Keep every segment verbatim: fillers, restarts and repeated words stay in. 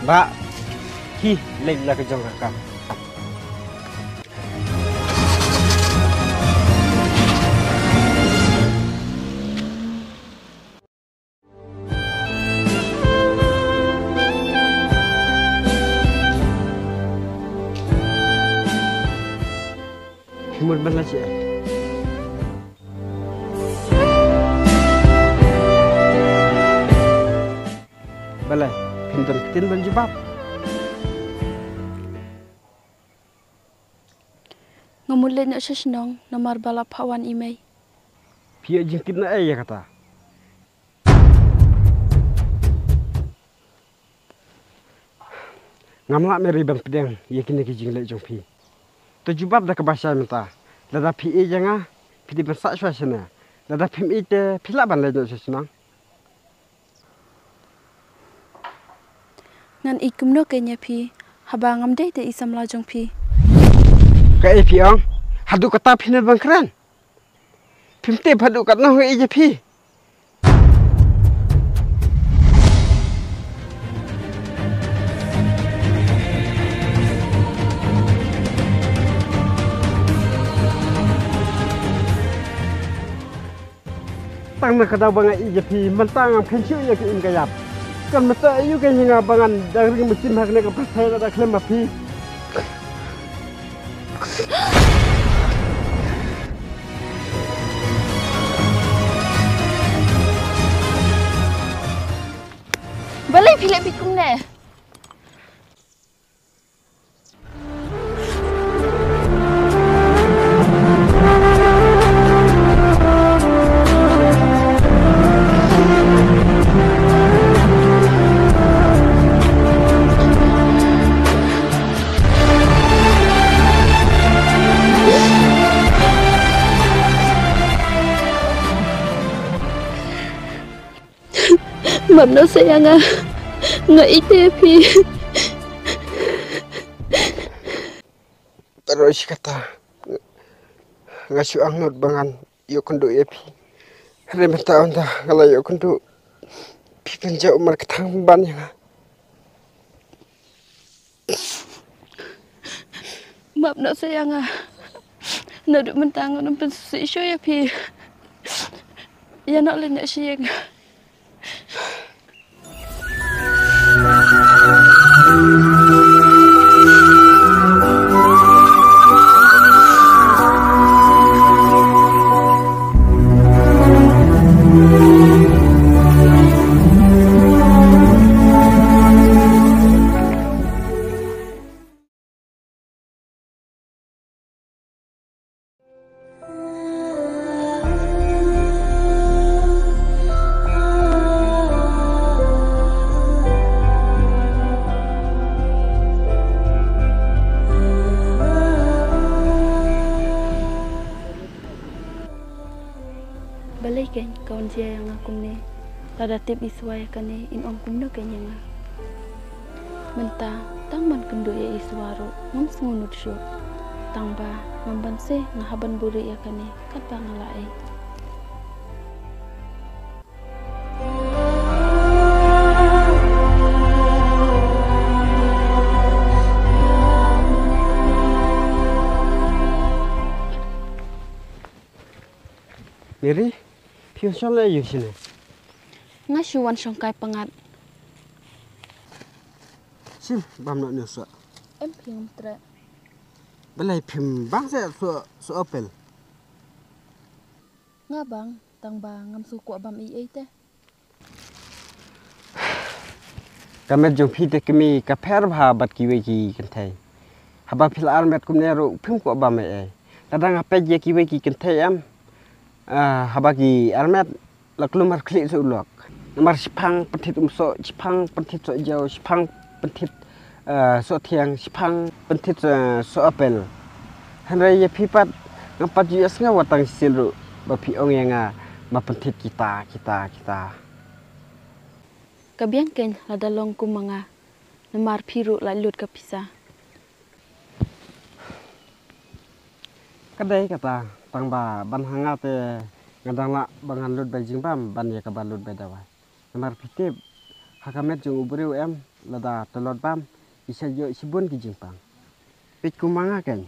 Bah, hi leit la ka jong ka kam. Phi mut ban leh shi? Balei, phin don ktien ban jubab? Nga mut leit noh sha shnong namar ba la phah wan i mei. Phi ïoh jingkit na ei ïa kata? Ngam lah Mary ban pdiang ïa kine ki jingleh jong phi. To jubab da kaba shai mynta. Lada phi ïeit ïa nga, phi dei ban sah shuwa shane. Lada phim ïeit te phi lah ban leit noh sha shnong. Ngan ïeit kumno kein ïa phi haba ngam dei te i samla jong phi? Kaei phi ong? Haduh kata phi ne ban kren? Phim tip haduh katno nga ïeit ïa phi. Tang na ka daw ba nga ïeit ïa phi, mynta ngam kheiñ shuh ïa ka im ka ïap. Kan mynta aïu kein ïa nga ba ngan dang ring mynsiem ha kane ka pyrthei lada khlem ma phi. Balei phi leh beit kumne? Map noh sa ïa nga. Nga ïeit ïa phi. Tang shi katta nga shu angnud ba ngan ïoh kynduh ïa phi. Hynrei mynta ynda nga la ïoh kynduh, phi pynjah ummat kthang ban ïa nga. Map noh sa ïa nga. Naduh mynta ngan ym pynsngewsih shuh ïa phi. Ïa noh leit noh sha ïing. Balei kein ka wan jia ïa nga kumne? Lada tip Iswa ïa kane in ong kumno kein ïa nga? Mynta tang ban kynduh ïa Iswa ruh ngam sngewnud shuh. Tang ba ngam banse nga hap ban buhrieh ïa kane katba nga la ei. Mary, phi wan shong leh aïu shane? Nga shu wan shong kai pyngngad. Shim bam noh ne soh. Em phi ngam treh. Balei phim bang seh soh, soh apel? Nga bang, tang ba ngam sngewkwah bam ei ei te. Ka met jong phi te kmie ka pher bha bad kiwei ki kynthei. Haba phi la armet kumne ruh phim kwah bam ei ei. Lada nga peit ïa kiwei ki kynthei em, ah, haba ki armet la kulmar khlieh soh u lok. Namar shiphang pynthit um soh, shiphang pynthit soh jew, shiphang pynthit, eh, soh thiang, shiphang pynthit, eh, soh apel. Hynrei ïa phi pat ngam pat ju ïohsngew wat tang shisien ruh ba phi ong ïa nga ma pynthit kita kita kita. Ka biang kein lada long kum ma nga. Namar phi ruh la lut ka pisa. Ka dei kata, tang ba ban ha nga te nga dang lah ba ngan lut bai jingbam ban ïa kaba lut bai dawai. Namar phi tip Ha ka met jong u briew em, lada tlot bam, i sa ïoh shibun ki jingpang. Peit kum ma nga kein.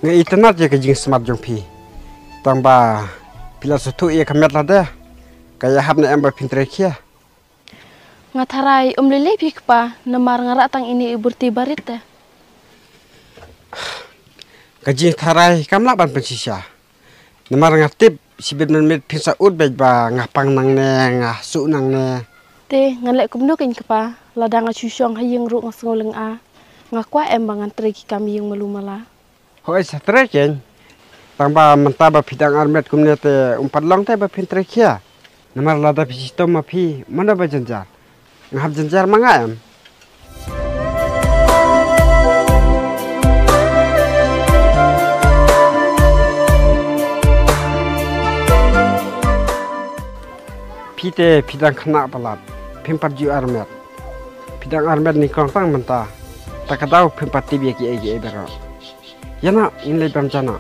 Nga itynnad ïa ka jingsmat jong phi. Tang ba phi la sngewthuh ïa ka met lade. Ka ïahap ne em ba phin trei khia? Nga tharai um lei lei phi kpa, namar nga rah tang ine i burti barit te. Ka jingtharai kam lah ban pynshisha. Namar nga tip shibit mynmiet phin sa ud beit ba nga pang nangne, nga suh nangne. Te ngan leh kumno kein kpa, lada nga shu shong ha ïing ruh nga sngew lynga. Nga kwah em ba ngan trei ki kam ïing malu mala. Hooid, sa trei kein. Tang ba mynta ba phi dang armet kumne te um pat long te ba phin trei khia. Namar lada phi shitom ma phi, mano ba jynjar? Nga hap jynjar ma nga em? Phi te phi dang khynnah palat, phim pat ju armet. Phi dang armet nyngkong tang mynta. Ta ka daw phim pat tip ïa kiei kiei baroh. Ïa na, ngin leit bam ja na.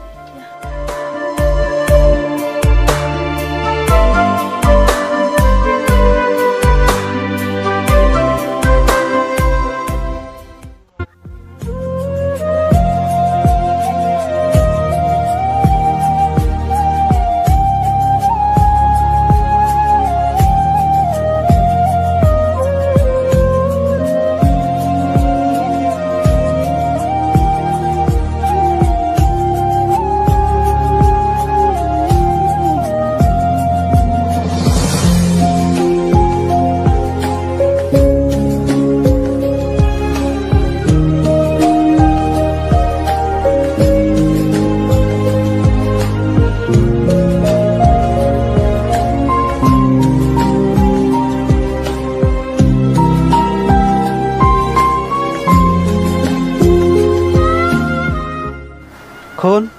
Khun,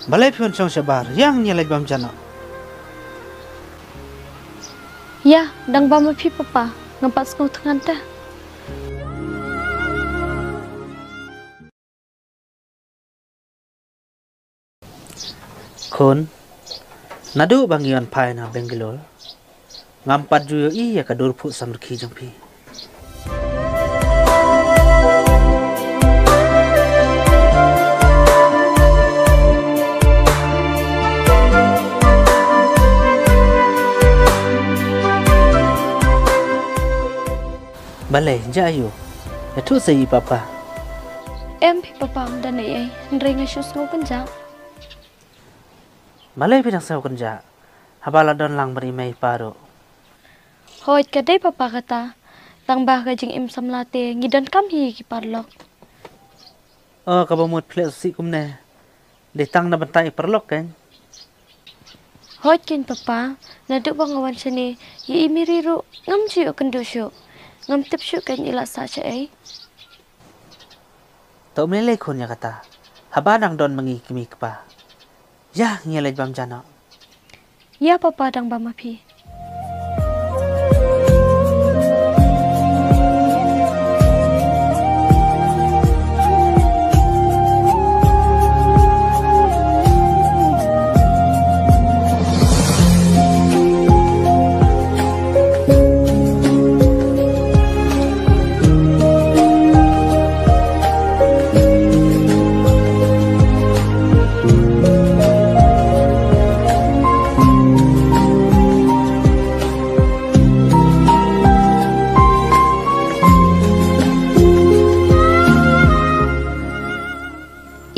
balei phi wan shong shabar, ïa ngin ïa leit bam ja noh. Ïa, dang bam ma phi papa, ngam pat sngew thngan te. Khun, naduh ba ngi wan phai na Bangalore, ngam pat ju ïohi ïa ka dur phuh samrkhie jong phi. Balei, ja aïu? Ïathuh sa ïa i papa. Em phi papa, ym don ei ei, hynrei nga shu sngew kynjah. Balei phi dang sngew kynjah? Haba la don lang bad i mei i pa ruh. Hooid, ka dei papa kata. Tang ba ka jingim samla te ngi donkam hi ïa ki paralok. O, kaba mut phi leh shisha kumne. Dei tang na bynta i paralok kein. Hooid kein papa, naduh ba nga wan shane, ïa i Miri ruh ngam ju ïoh kynduh shuh. Ngam tip shuh kein i la sah shaei. To ym lei lei khun ïa kata. Haba dang don ma ngi kmie kpa. Ïa, ngi leit bam ja noh. Ïa papa, dang bam ma phi.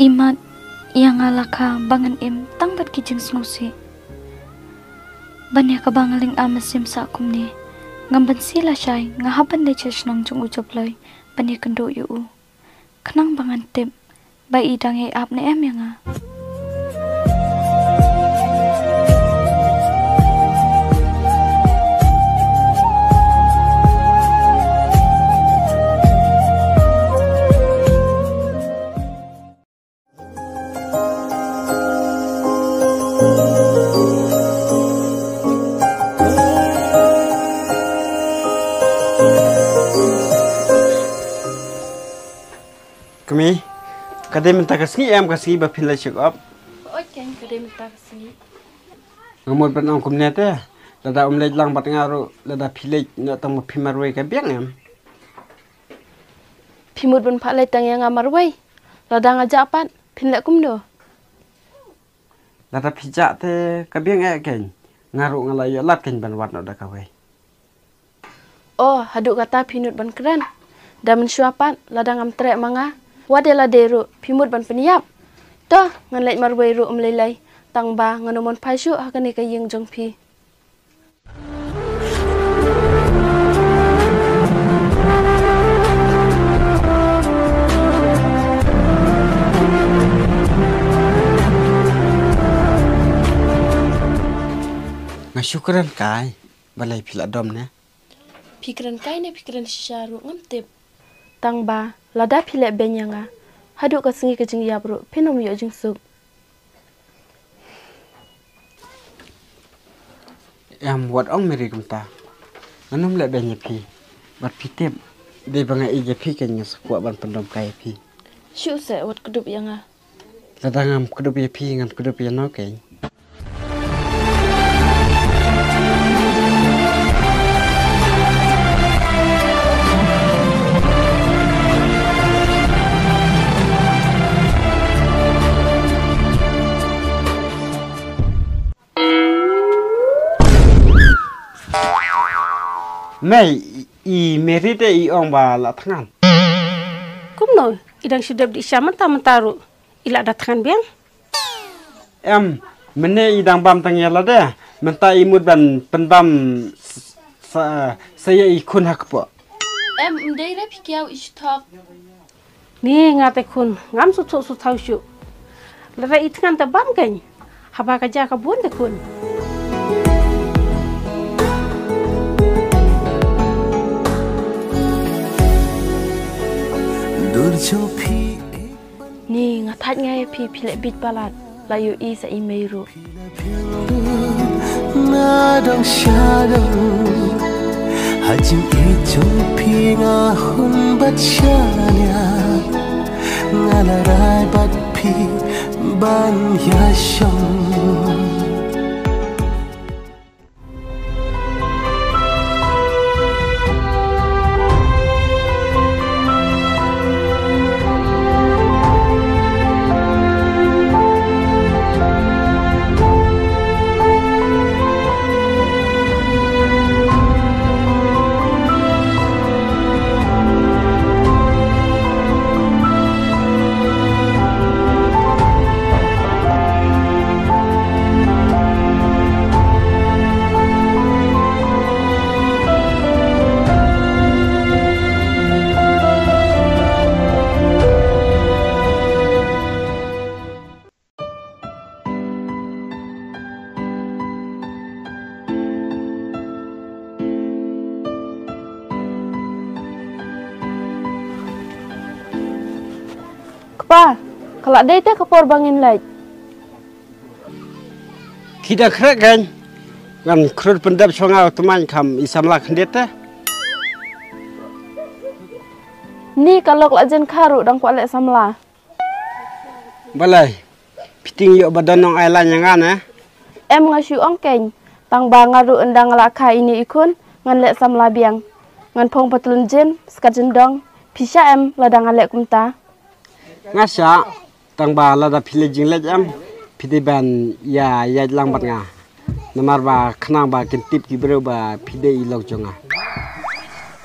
Imat ïa nga la kha ba ngan im tang bad ki jingsngewsih. Ban ïa kaba nga lyngba mynsiem sah kumne, ngam banse lashai nga hap ban leit sha shnong jong u Joploi ban ïakynduh ïa u. Khnang ba ngan tip ba i dang ïai ap ne em ïa nga. Kmie, ka dei mynta ka sngi em, ka sngi ba phin leit check up? Hooid keiñ, ka dei mynta ka sngi. Nga mut ban ong kumne te, lada um leit lang bad nga ruh, lada phi leit noh tang ba phi marwei ka biang em? Phi mut ban phah leit tang ïa nga marwei? Lada nga jah pat, phin leh kumno? Lada phi jah te ka biang eh keiñ, nga ruh nga la ïoh lad keiñ ban wad noh da kawei. Oh, haduh kata phi nud ban kren? Da mynshuwa pat, lada ngam treh ma nga, wat ïa lade ruh phi mut ban pynïap. To, ngan leit marwei ruh ym lei lei, tang ba ngan ym mon phai shuh ha kane ka ïing jong phi. Nga shu kren kai, balei phi la dom ne? Phi kren kai ne phi kren shisha ruh ngam tip. Tang ba lada phi leh beiñ ïa nga, haduh ka sngi ka jingïap ruh phin ym ïoh jingsuk. Em, wat ong Mary kumta. Ngan ym leh beiñ ïa phi. Bad phi tip, dei ba nga ïeit ïa phi keiñ nga sa kwah ban pyndom kai ïa phi. Shu seh, wat kdup ïa nga. Lada ngam kdup ïa phi, ngan kdup ïano keiñ? Mei, i, i Mary te i ong ba la thngan. Kumno, i dang shu dep dih sha mynta mynta ruh i la da thngan biang. Em, mynne i dang bam tang ïa lade, mynta i mut ban pynbam s-, sa, sa ïa i khun ha kpoh. Em, ym dei re phi kiaw, i shu thok. Ni nga te khun, ngam sngewthuh sngewthaw shuh. Lada i thngan te bam keiñ, haba ka ja ka bun te khun. Dur jong phi. Ni nga thait nga ïa phi, phi leh bit palat, la ïohi sa i mei ruh. Na dang sha dang ha jingïeit jong phi nga hun bad shaniah, nga la rai bad phi ban ïashong. Kpa, ka la dei te ka por ba ngin leit. Ki da khreh kan. Ngan khrut pyndep shuwa nga u tymmen kham i samla khyndiat te. Ni ka lok la jen kha ruh dang kwah leh samla. Balei? Phi tieng ïoh ba don nong ai laiñ ïa nga ne? Em nga shu ong keiñ. Tang ba nga ruh ynda nga la kha ine i khun ngan leh samla biang. Ngan phong patlun jin, skat jin dong. Phi shah em lada nga leh kumta? Nga shah. Tang ba lada phi leh jingleh em, phi dei ban ïa ïaid lang bad nga. Namar ba khnang ba kin tip ki briew ba phi dei i lok jong nga.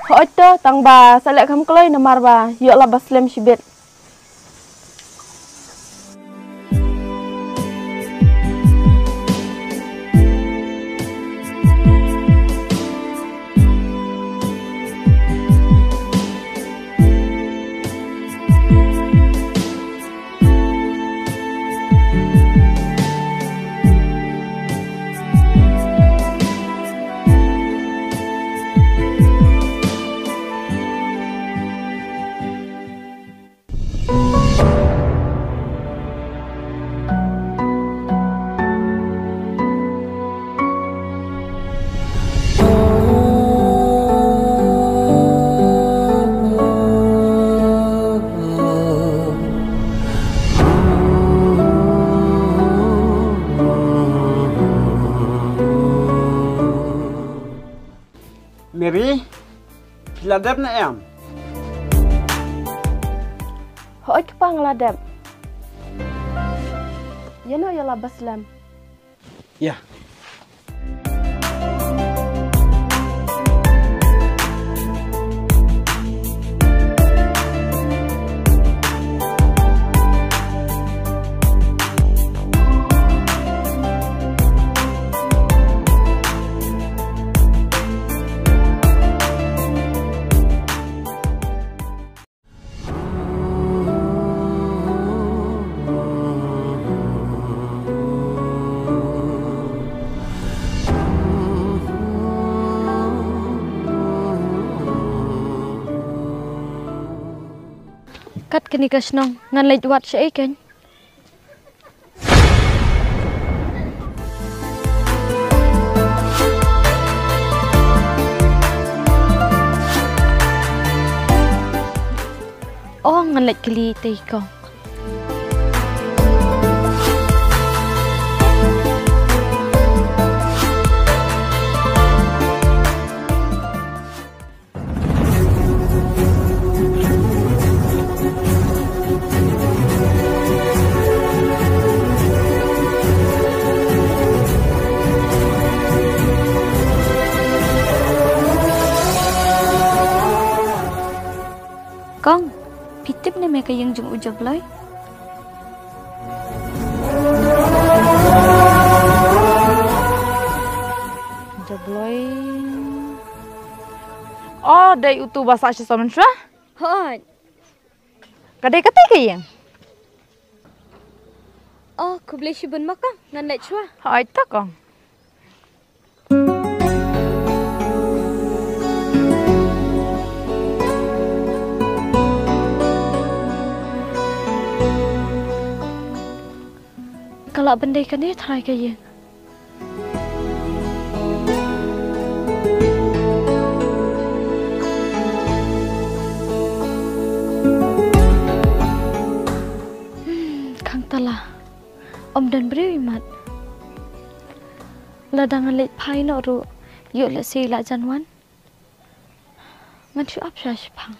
Hooid to, tang ba sa leh kham kloi namar ba ïoh lap ba slem shibit. La dep ne em? Hooid kpa nga la dep. Ïa no ïa la ba slem? Ïa. Kat kane ka shnong ngan leit wad shaei kein? Oh, ngan leit kylli te kong. Kong, phi tip ne me ka ïing jong u Jabloi? Jabloi. Oh, dei utu ba sah sha Saman shuwa? Hooid. Ka dei katei ka ïing? Oh, khublei shibun ma kong, ngan leit shuwa. Hooid to kong. Ka lah ban dei kane trai ka ïing. Hmm, khang tala. Ym don briew imat. Lada ngan leit phai noh ruh, ïoh lehse i la jan wan. Ngan shu ap shuwa shiphang.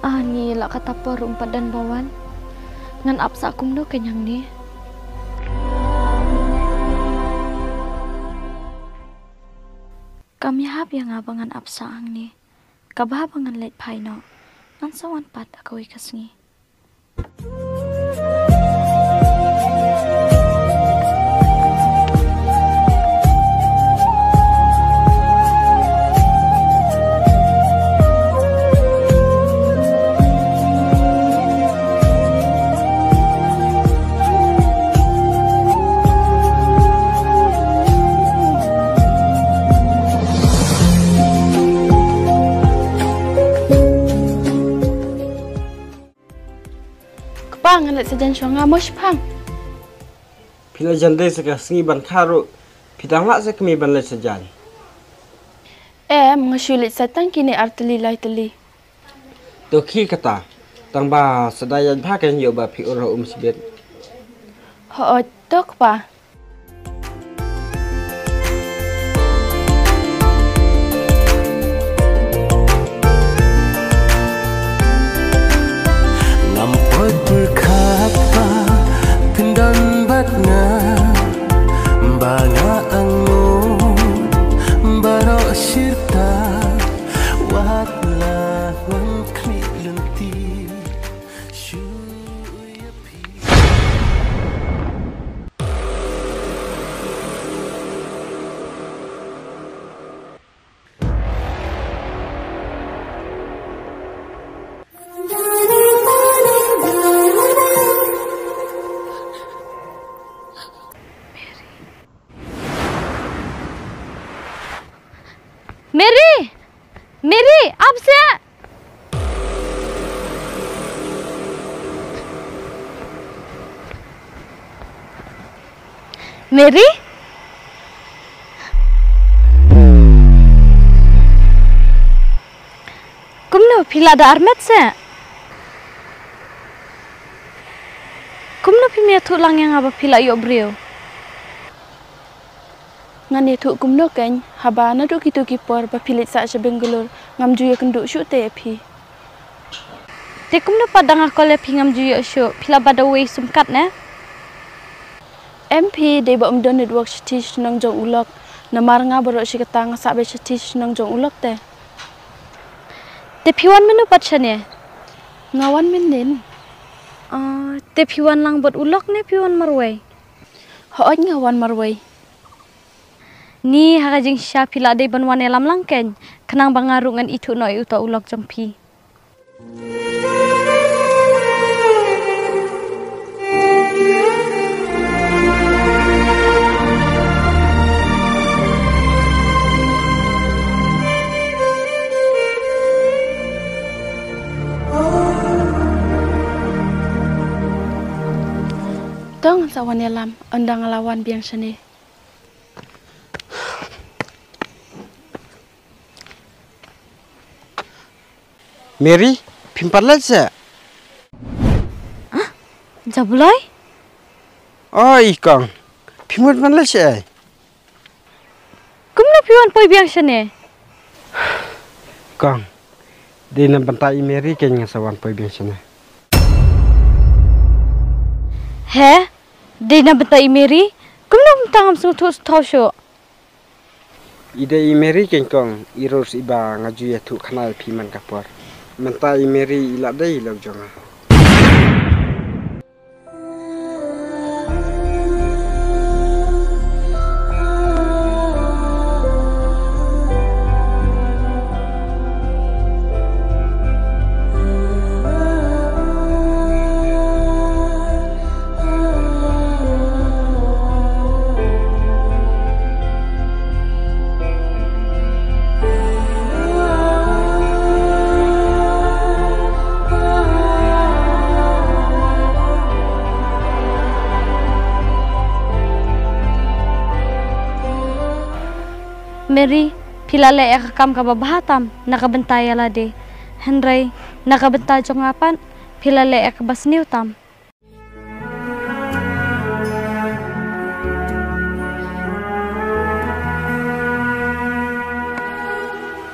Ani, la kata por ruh ym pat don ba wan. Ngan ap sah kumno kein hangne? Kam ïahap ïa nga ba ngan ap sah hangne. Kaba haba ngan leit phai noh, ngan sa wan pat ha kawei ka sngi. Kpa, ngan leit sa jan shuwa, nga mo shiphang. Phi la jan dei sa ka sngi ban kha ruh, phi dang lah sa kmie ban leit sa jan? Em, nga shu leit sa tang kine ar tylli lai tylli. To khie kata, tang ba sa da ïaid bha kein, ïoh ba phi ur ha um shibit. Hooid to kpa. Mary! Mary, ap seh! Mary? Kumno phi la da armet seh? Kumno phim ïathuh lang ïa nga ba phi la ïoh briew? Ngan ïathuh kumno keiñ, haba naduh kito ki por ba phi leit sah sha Bangalore, ngam ju ïakynduh shuh te ïa phi. Te kumno pat da nga call ïa phi ngam ju ïoh shuh, phi la bat da uwei i sum kat ne? Em phi, dei ba ym don network shathie shnong jong u lok, namar nga baroh shi katta nga sah beit shathie shnong jong u lok te. Te phi wan mynno pat shane? Nga wan mynnin. Ah, te phi wan lang bad u lok ne phi wan marwei? Hooid, nga wan marwei. Ni ha ka jingshisha phi la dei ban wan ïalam lang keiñ, khnang ba nga ruh ngan ithuh noh ïa uta u lok jong phi. To ngan sa wan ïalam, ynda nga la wan biang shane. Mary, phim pat leit seh? Ah, Jabloi? Oi, kong. Phim pat leit seh? Kumno phi wan poi biang shane? Kong, dei na bynta i Mary keiñ nga sa wan poi biang shane. He? Dei na bynta i Mary? Kumno mynta ngam sngewthuh sngewthuh shuh? I dei i Mary keiñ kong, i ruh i ba nga ju ïathuh khana ïa phi man ka por. Mynta i Mary i la dei i lok jong nga. Mary, phi la leh ïa ka kam kaba bha tam na ka bynta ïa lade. Hynrei na ka bynta jong nga pat, phi la leh ïa kaba sniew tam.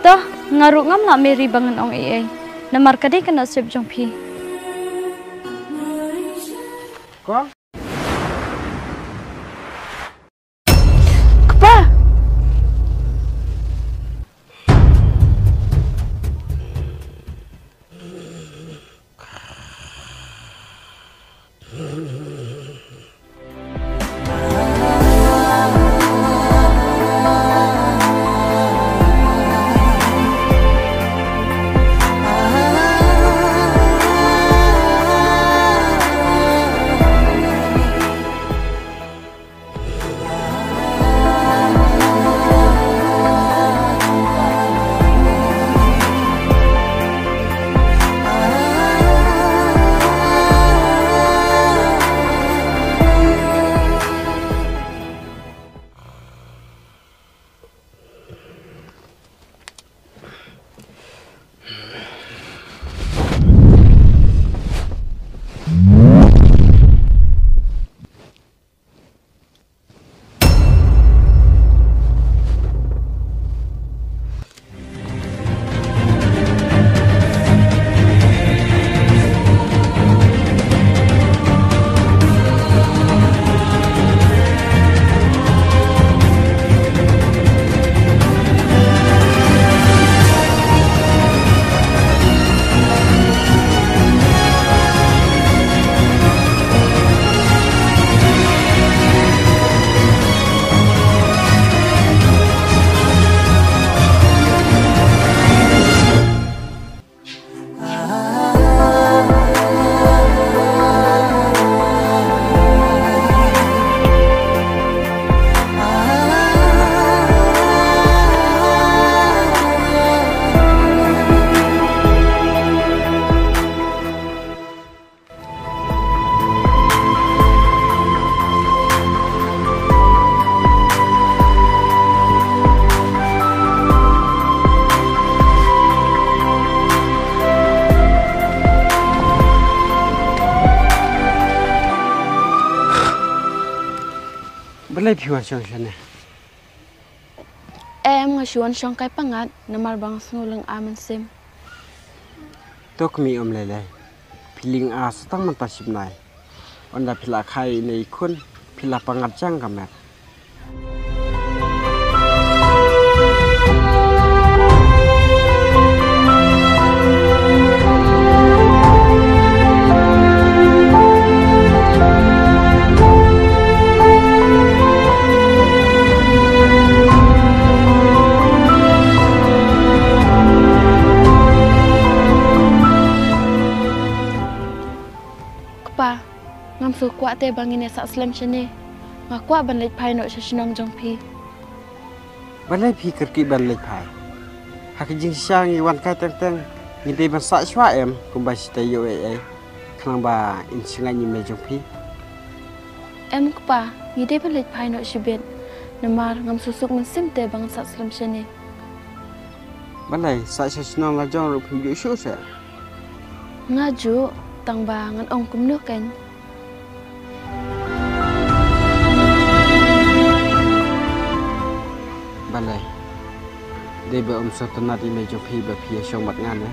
To, nga ruh ngam lah Mary ba ngan ong ei ei. Namar ka dei ka nasib jong phi. Kong? Kpa! Balei phi wan shong shane? Em, nga shu wan shong kai pyngngad namar ba nga sngew lynga mynsiem. To kmie, ym lei lei. Phi lynga sa tang mynta shibnai. Ynda phi la kha ïa ine i khun, phi la pyngngad jang ka met. Kpa, ngam sngewkwah te ba ngin ïa sah slem shane. Nga kwah ban leit phai noh sha shnong jong phi. Balei phi kyrkieh ban leit phai? Ha ka jingshisha ngi wan kai teng teng, ngi dei ban sah shuwa em, kumba shi taïew ei ei, khnang ba in shngaiñ ïa i mei jong phi. Em kpa, ngi dei ban leit phai noh shibit. Namar ngam suk mynsiem te ba ngan sah slem shane. Balei, sah sha shnong la jong ruh phim ju shuh seh? Nga ju, tang ba ngan ong kumno kein. Balei, dei ba ym sngewtynnat i mei jong phi ba phi ïa shong bad nga ne?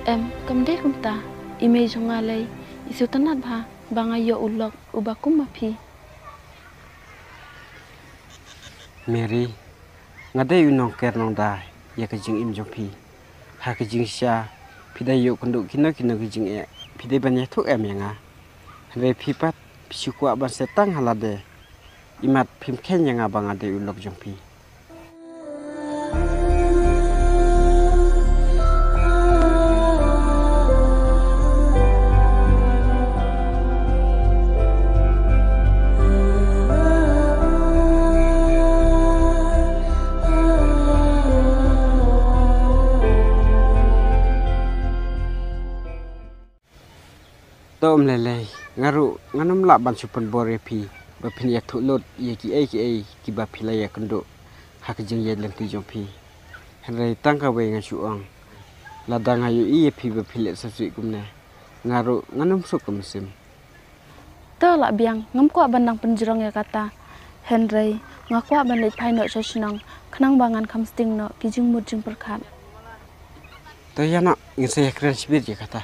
Em, kam dei kumta, i mei jong nga lei i sngewtynnat bha ba nga ïoh u lok uba kum ma phi. Mary, nga dei u nongker nongda ïa ka jingim jong phi. Ha ka jingshisha, phi dei ïoh kynduh kino kino ki jingeh, phi dei ban ïathuh em ïa nga. Hynrei phi pat, phi shu kwah ban sah tang ha lade. Imat phim kheiñ ïa nga ba nga dei u lok jong phi. To ym lei lei, nga ruh ngan ym lah ban shu pynbor ïa phi ba phin ïathuh lut ïa kiei kiei kiba phi la ïakynduh ha ka jingïaid lynti jong phi. Hynrei tang kawei nga shu ong, lada nga ïohi ïa phi ba phi leh sngewsih kumne, nga ruh ngan ym suk ka mynsiem. To lah biang, ngam kwah ban nang pynjrong ïa kata. Hynrei nga kwah ban leit phai noh sha shnong khnang ba ngan kham sting noh ki jingmut jingpyrkhat. To ïa noh, ngin sa ïakren shibit ïa kata.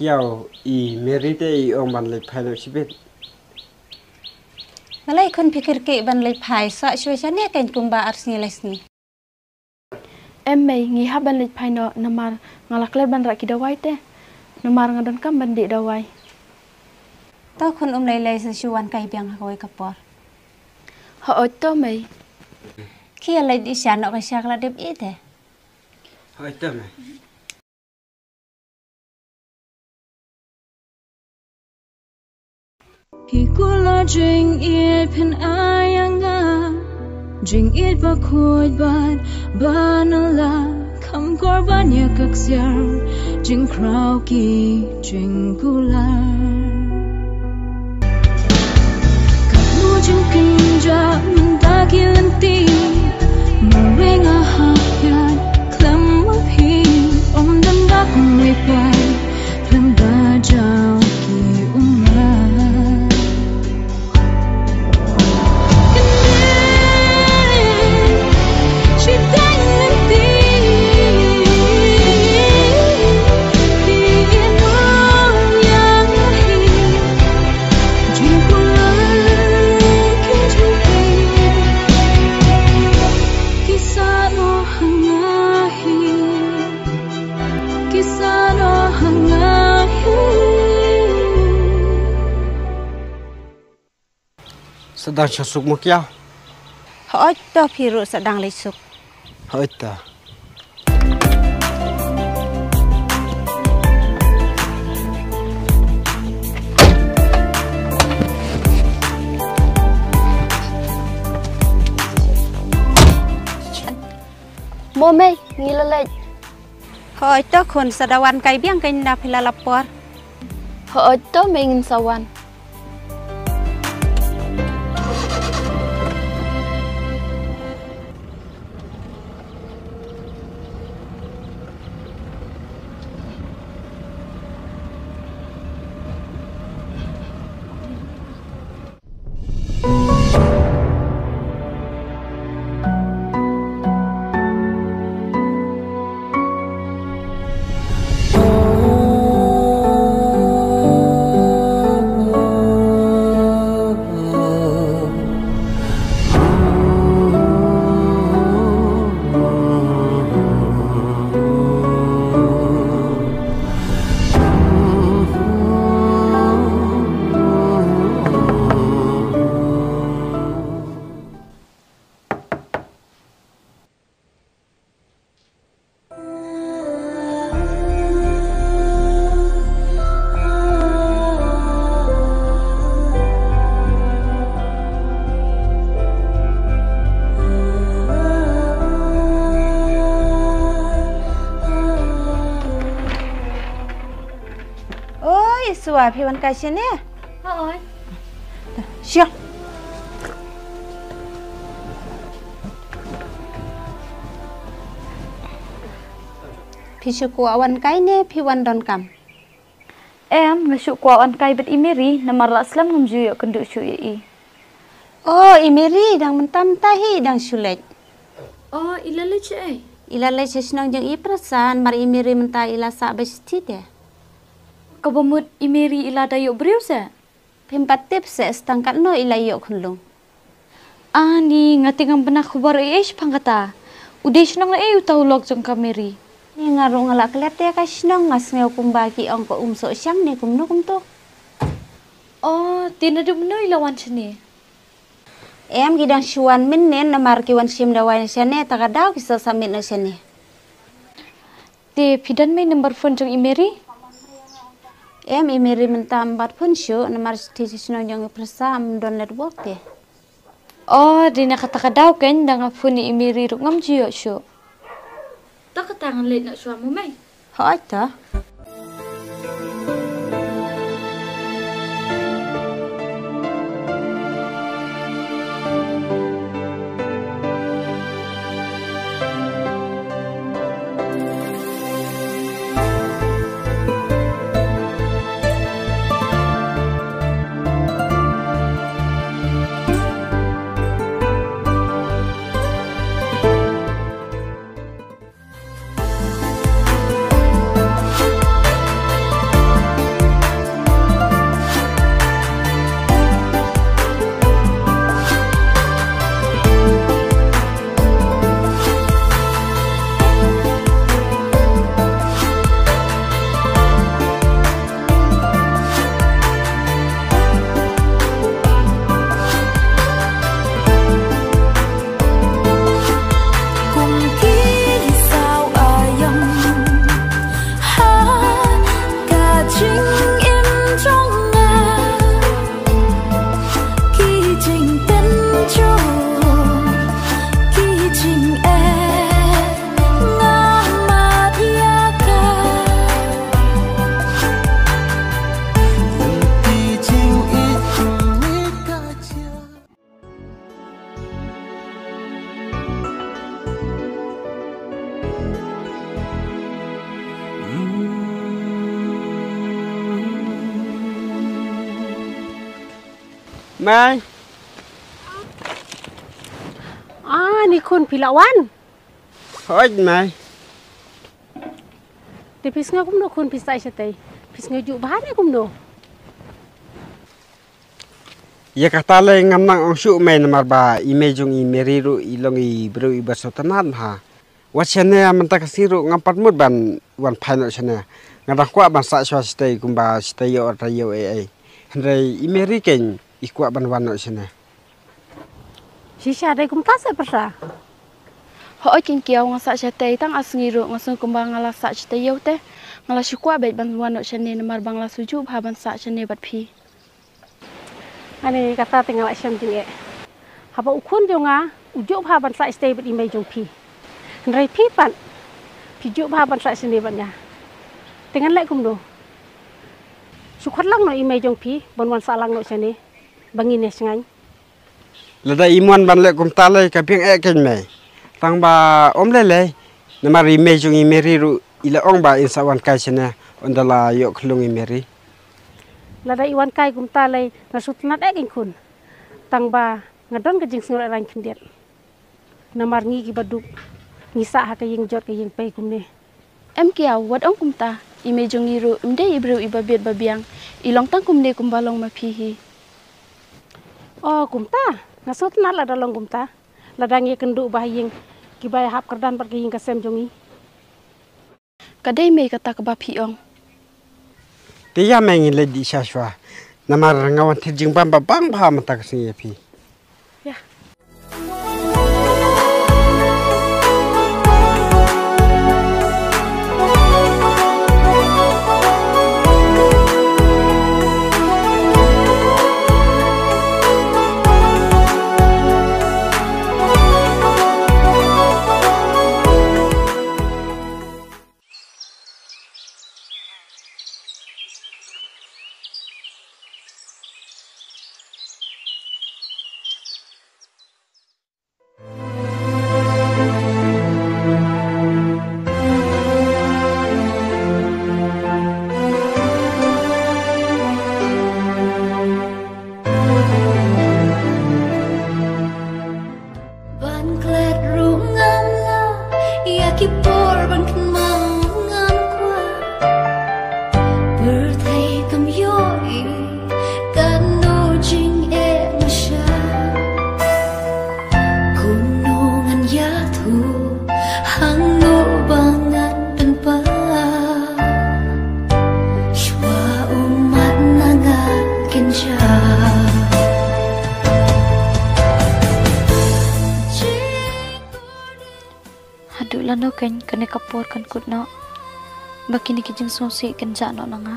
Kiaw, i Mary te i ong ban leit phai noh shibit. Balei khun phi kyrkieh ban leit phai, sah shuwa shane kein kumba ar sngi lai sngi. Em mei, ngi hap ban leit phai noh namar nga la klet ban rah ki dawai te. Namar nga donkam ban dih dawai. To khun ym lei lei, sa shu wan kai biang ha kawei ka por. Hooid to mei. Khie leit dih sha noh ka sha ka la dep ïeit te. Hooid to mei. Hi kular jingïeit phin ai ïa nga, jingïeit ba khuid bad ba nyngkong, kham kor ban ïa ka ksiar jingkhraw ki jingkular. Katno jingkynjah mynta ki lynti, marwei nga hap ïaid khlem ma phi, ym don da kumwei pat khlem da jaw ki ummat. Sa dang shong suk mo kiaw. Hooid to, phi ruh sa dang leit suk. Hooid to. Mo mei, ngi la leit. Hooid to khun, sa da wan kai biang kein da phi la lap por. Hooid to mei, ngin sa wan. Oi, Sua, phi wan kai shane? Hooid. Sure. Phi shu kwah wan kai ne phi wan donkam? Em, nga shu kwah wan kai bad i Mary, namar la slem ngam ju ïoh kynduh shuh ïa i. Oh, i Mary, dang mynta mynta hi, dang shu leit. Oh, i la leit shaei? I la leit sha shnong jong i Pyrsa, namar i Mary mynta i la sah bad shithi te. Kaba mut i Mary i la da ïoh briew se? Phim pat tip se, stang katno i la ïoh khunlung. Ani, nga te ngam bna khubor ei ei shaphang kata. U dei shnong ei uta u lok jong ka Mary? Ni nga ruh nga la klet ïa ka shnong, nga sngew kumba ki ong ka um soh shang ne kumno kumto. Oh, te naduh mynno i la wan shane? Em, ki dang shu wan mynnin namar ki wan shim dawai shane, ta ka daw ki sa submit noh shane. Te phi don mei number phone jong i Mary? Em, i Mary mynta ym bat phone shuh namar shithi sha shnong jong i Pyrsa ym don network te. Oh, dei na kata ka daw kein da nga phone ïa i Mary ruh ngam ju ïoh shuh. To kata ngan leit noh shuwa mo mei. Hooid to. Kum ki saw aiom ha ka jingim jong nga, ki jingpynjot, ki jingeh nga mad ïa ka. Ki jingïeit kumne ka jia. Mei. Ah, ni khun phi la wan. Hooid mei. Te phi sngew kumno khun, phi sah shatei? Phi sngew juh bha ne kumno? Ïa kata lei ngam nang ong shuh mei, namar ba i mei jong i Mary ruh i long i briew iba sngewtynnat bha. Wat shane mynta ka sngi ruh ngam pat mut ban wan phai noh shane. Nga dang kwah ban sah shuwa shatei kumba shatei ïoh, shatei ïoh ei ei. Hynrei i Mary kein i kwah ban wan noh shane. Shisha dei kumta se Pyrsa? Hooid kein kiaw, nga sah shatei tang ar sngi ruh, nga sngew kumba nga la sah shatei ïew te. Nga la shu kwah beit ban wan noh shane namar ba nga la shu juh bha ban sah shane bad phi. Ani kata te nga la shem jingeh. Haba u khun jong nga u juh bha ban sah shatei bad i mei jong phi. Hynrei phi pat, phi ju bha ban sah shane bad nga. Te ngan leh kumno? Shu khot lang noh i mei jong phi ban wan sah lang noh shane ba ngin ïa shngaiñ. Lada i mon ban leh kumta lei ka biang eh kein mei. Tang ba ym lei lei. Namar i mei jong i Mary ruh i la ong ba in sa wan kai shane ynda la ïoh khlung i Mary. Lada i wan kai kumta lei nga sngewtynnat eh kein khun. Tang ba nga don ka jingsngewrem khyndiat. Namar ngi kiba duk ngi sah ha ka ïing jot ka ïing pei kumne. Em kiaw, wat ong kumta, i mei jong ngi ruh im dei i briew iba bit ba biang, i long tang kumne kumba long ma phi hi. O kumta, nga sngewtynnat lada long kumta. Lada ngi kynduh ba ha ïing kiba ïahap kyrdan bad ka ïing ka sem jong ngi. Ka dei mei kata kaba phi ong. Te ïa mei ngin leit dih sha shuwa. Namar nga wan thied jingbam ba bang bha mynta ka sngi ïa phi. Ïa. Ban klet ruh ngam lah ïa ki por ban kynmaw ngam kwah. Pyrthei kam ïohi katno jingeh nga shah. Kumno ngan ïathuh hangno ba ngan pynpaw. Shuwa ummat na nga kynja. Haduh lano kein kane ka por kan kut noh ba kine ki jingsngewsih kan jah noh na nga.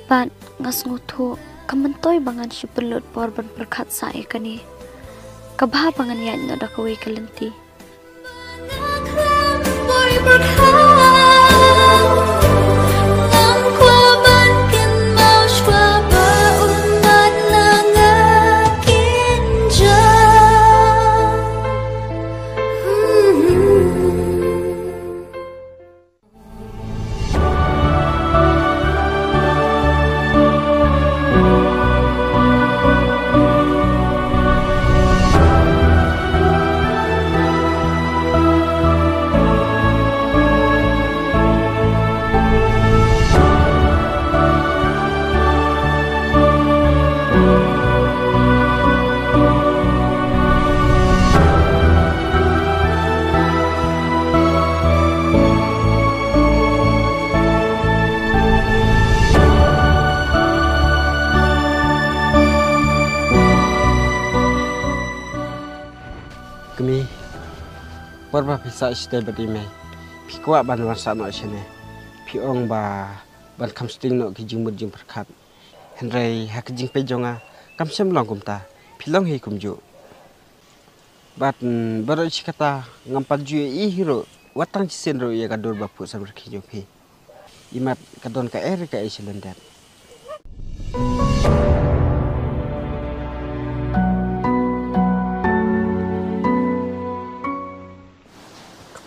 Bad nga sngewthuh ka myntoi ba ngan shu pynlut por ban pyrkhat sa ïa kane. Ka bha ba ngan ïaid noh da kawei ka lynti. Kmie, por ba phi sah shatei bad i mei, phi kwah ban wan sah noh shane. Phi ong ba ban kham sting noh ki jingmut jingpyrkhat. Hynrei ha ka jingpeit jong nga kam shym long kumta. Phi long hi kumjuh. Bad, mm, baroh shi katta ngam pat ju ïohi hi ruh wat tang shisien ruh ïa ka dur ba phuh samrkhie jong phi. Imat ka don kaei re kaei sha lyndet.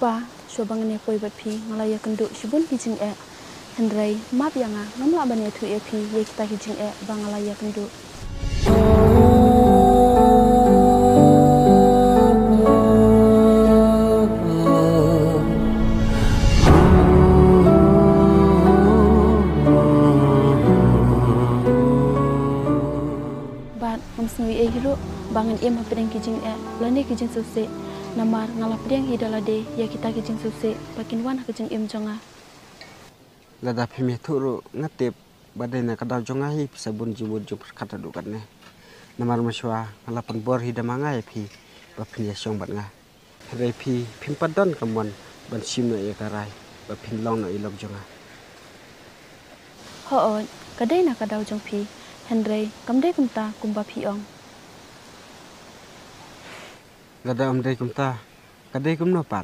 Kpa, shuwa ba ngan ïa poi bad phi nga la ïakynduh shibun ki jingeh. Hynrei map ïa nga, ngam lah ban ïathuh ïa phi ïa kita ki jingeh ba nga la ïakynduh. Bad ngam sngew ei ei hi ruh ba ngan im hapdeng ki jingeh lane ki jingsngewsih, namar nga la pdiang hi da lade ïa kita ki jingsngewsih ba kin wan ha ka jingim jong nga. Lada phim ïathuh ruh nga tip ba dei na ka daw jong nga hi phi sa bun jingmut jingpyrkhat haduh katne. Namar mynshuwa nga la pynbor hi da ma nga ïa phi ba phin ïashong bad nga. Hynrei phi phim pat don ka mon ban shim noh ïa ka rai ba phin long noh i lok jong nga. Hooid, ka dei na ka daw jong phi, hynrei kam dei kumta kumba phi ong. Lada ym dei kumta, Ka dei kumno pat?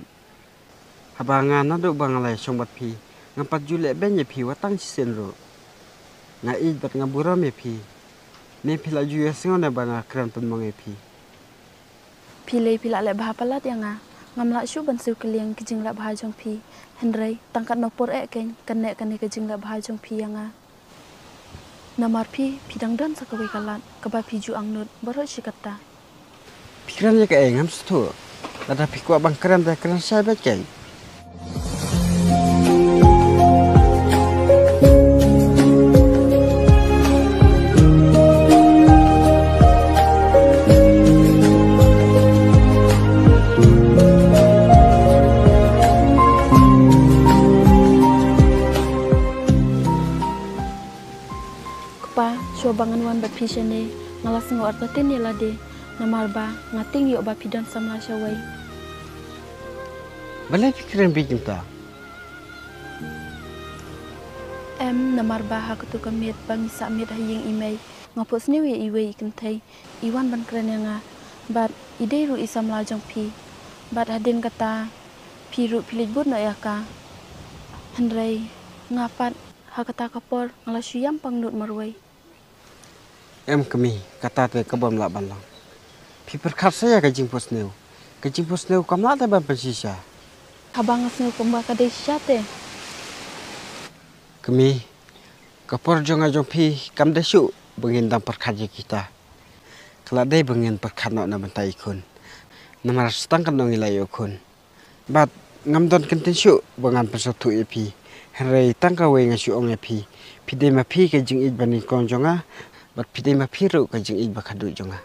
Haba nga naduh ba nga la ïashong bad phi, ngam pat ju leh beiñ ïa phi wat tang shisien ruh. Nga ïeit bad nga burom ïa phi. Ne phi la ju ïohsngew ne ba nga kren pynmong ïa phi? Phi lei phi la leh bha palat ïa nga. Ngam lah shuh ban siew kylliang ki jingleh bha jong phi. Hynrei tang katno por eh keiñ kan neh kane ka jingleh bha jong phi ïa nga. Namar phi, phi dang don sa kawei ka lad kaba phi ju angnud baroh shi katta. Phi kren ïa kaei? Ngam sngewthuh. Lada phi kwah ban kren te kren shai beit keiñ. Kpa, shuwa ba ngan wan bad phi shane, nga la sngew artatien ïa lade, namar ba nga tieng ïoh ba phi don samla shawei. Balei phi kren bieit kumta? Em, namar ba ha kato ka miet ba ngi sah miet ha ïing i mei, nga phohsniew ïa iwei i kynthei, i wan ban kren ïa nga, bad i dei ruh i samla jong phi. Bad hadien kata, phi ruh phi leit bud noh ïa ka. Hynrei nga pat, ha kata ka por nga la shu ïam pangnud marwei. Em kmie, kata te ka bym lah ban long. Phi pyrkhat sa ïa ka jingphohsniew. Ka jingphohsniew kam lah te ban pynshisha. Haba nga sngew kumba ka dei shisha te. Kmie, ka por jong nga jong phi kam dei shuh ba ngin dang pyrkhat ïa kita. Ka la dei ba ngin pyrkhat noh na bynta i khun. Namar sa tang katno ngi la ïoh khun. Bad ngam don kyntien shuh ba ngan pynsngewthuh ïa phi. Hynrei tang kawei nga shu ong ïa phi. Phi dei ma phi ka jingïeit ba nyngkong jong nga. Bad phi dei ma phi ruh ka jingïeit ba khadduh jong nga.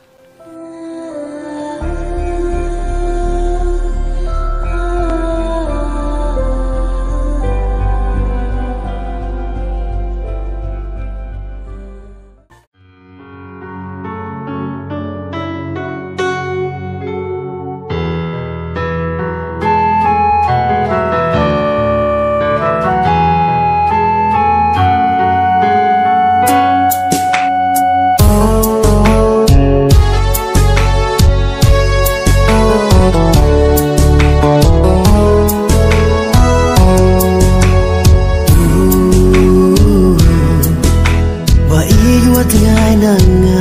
Ba ïeit wat ngai na nga.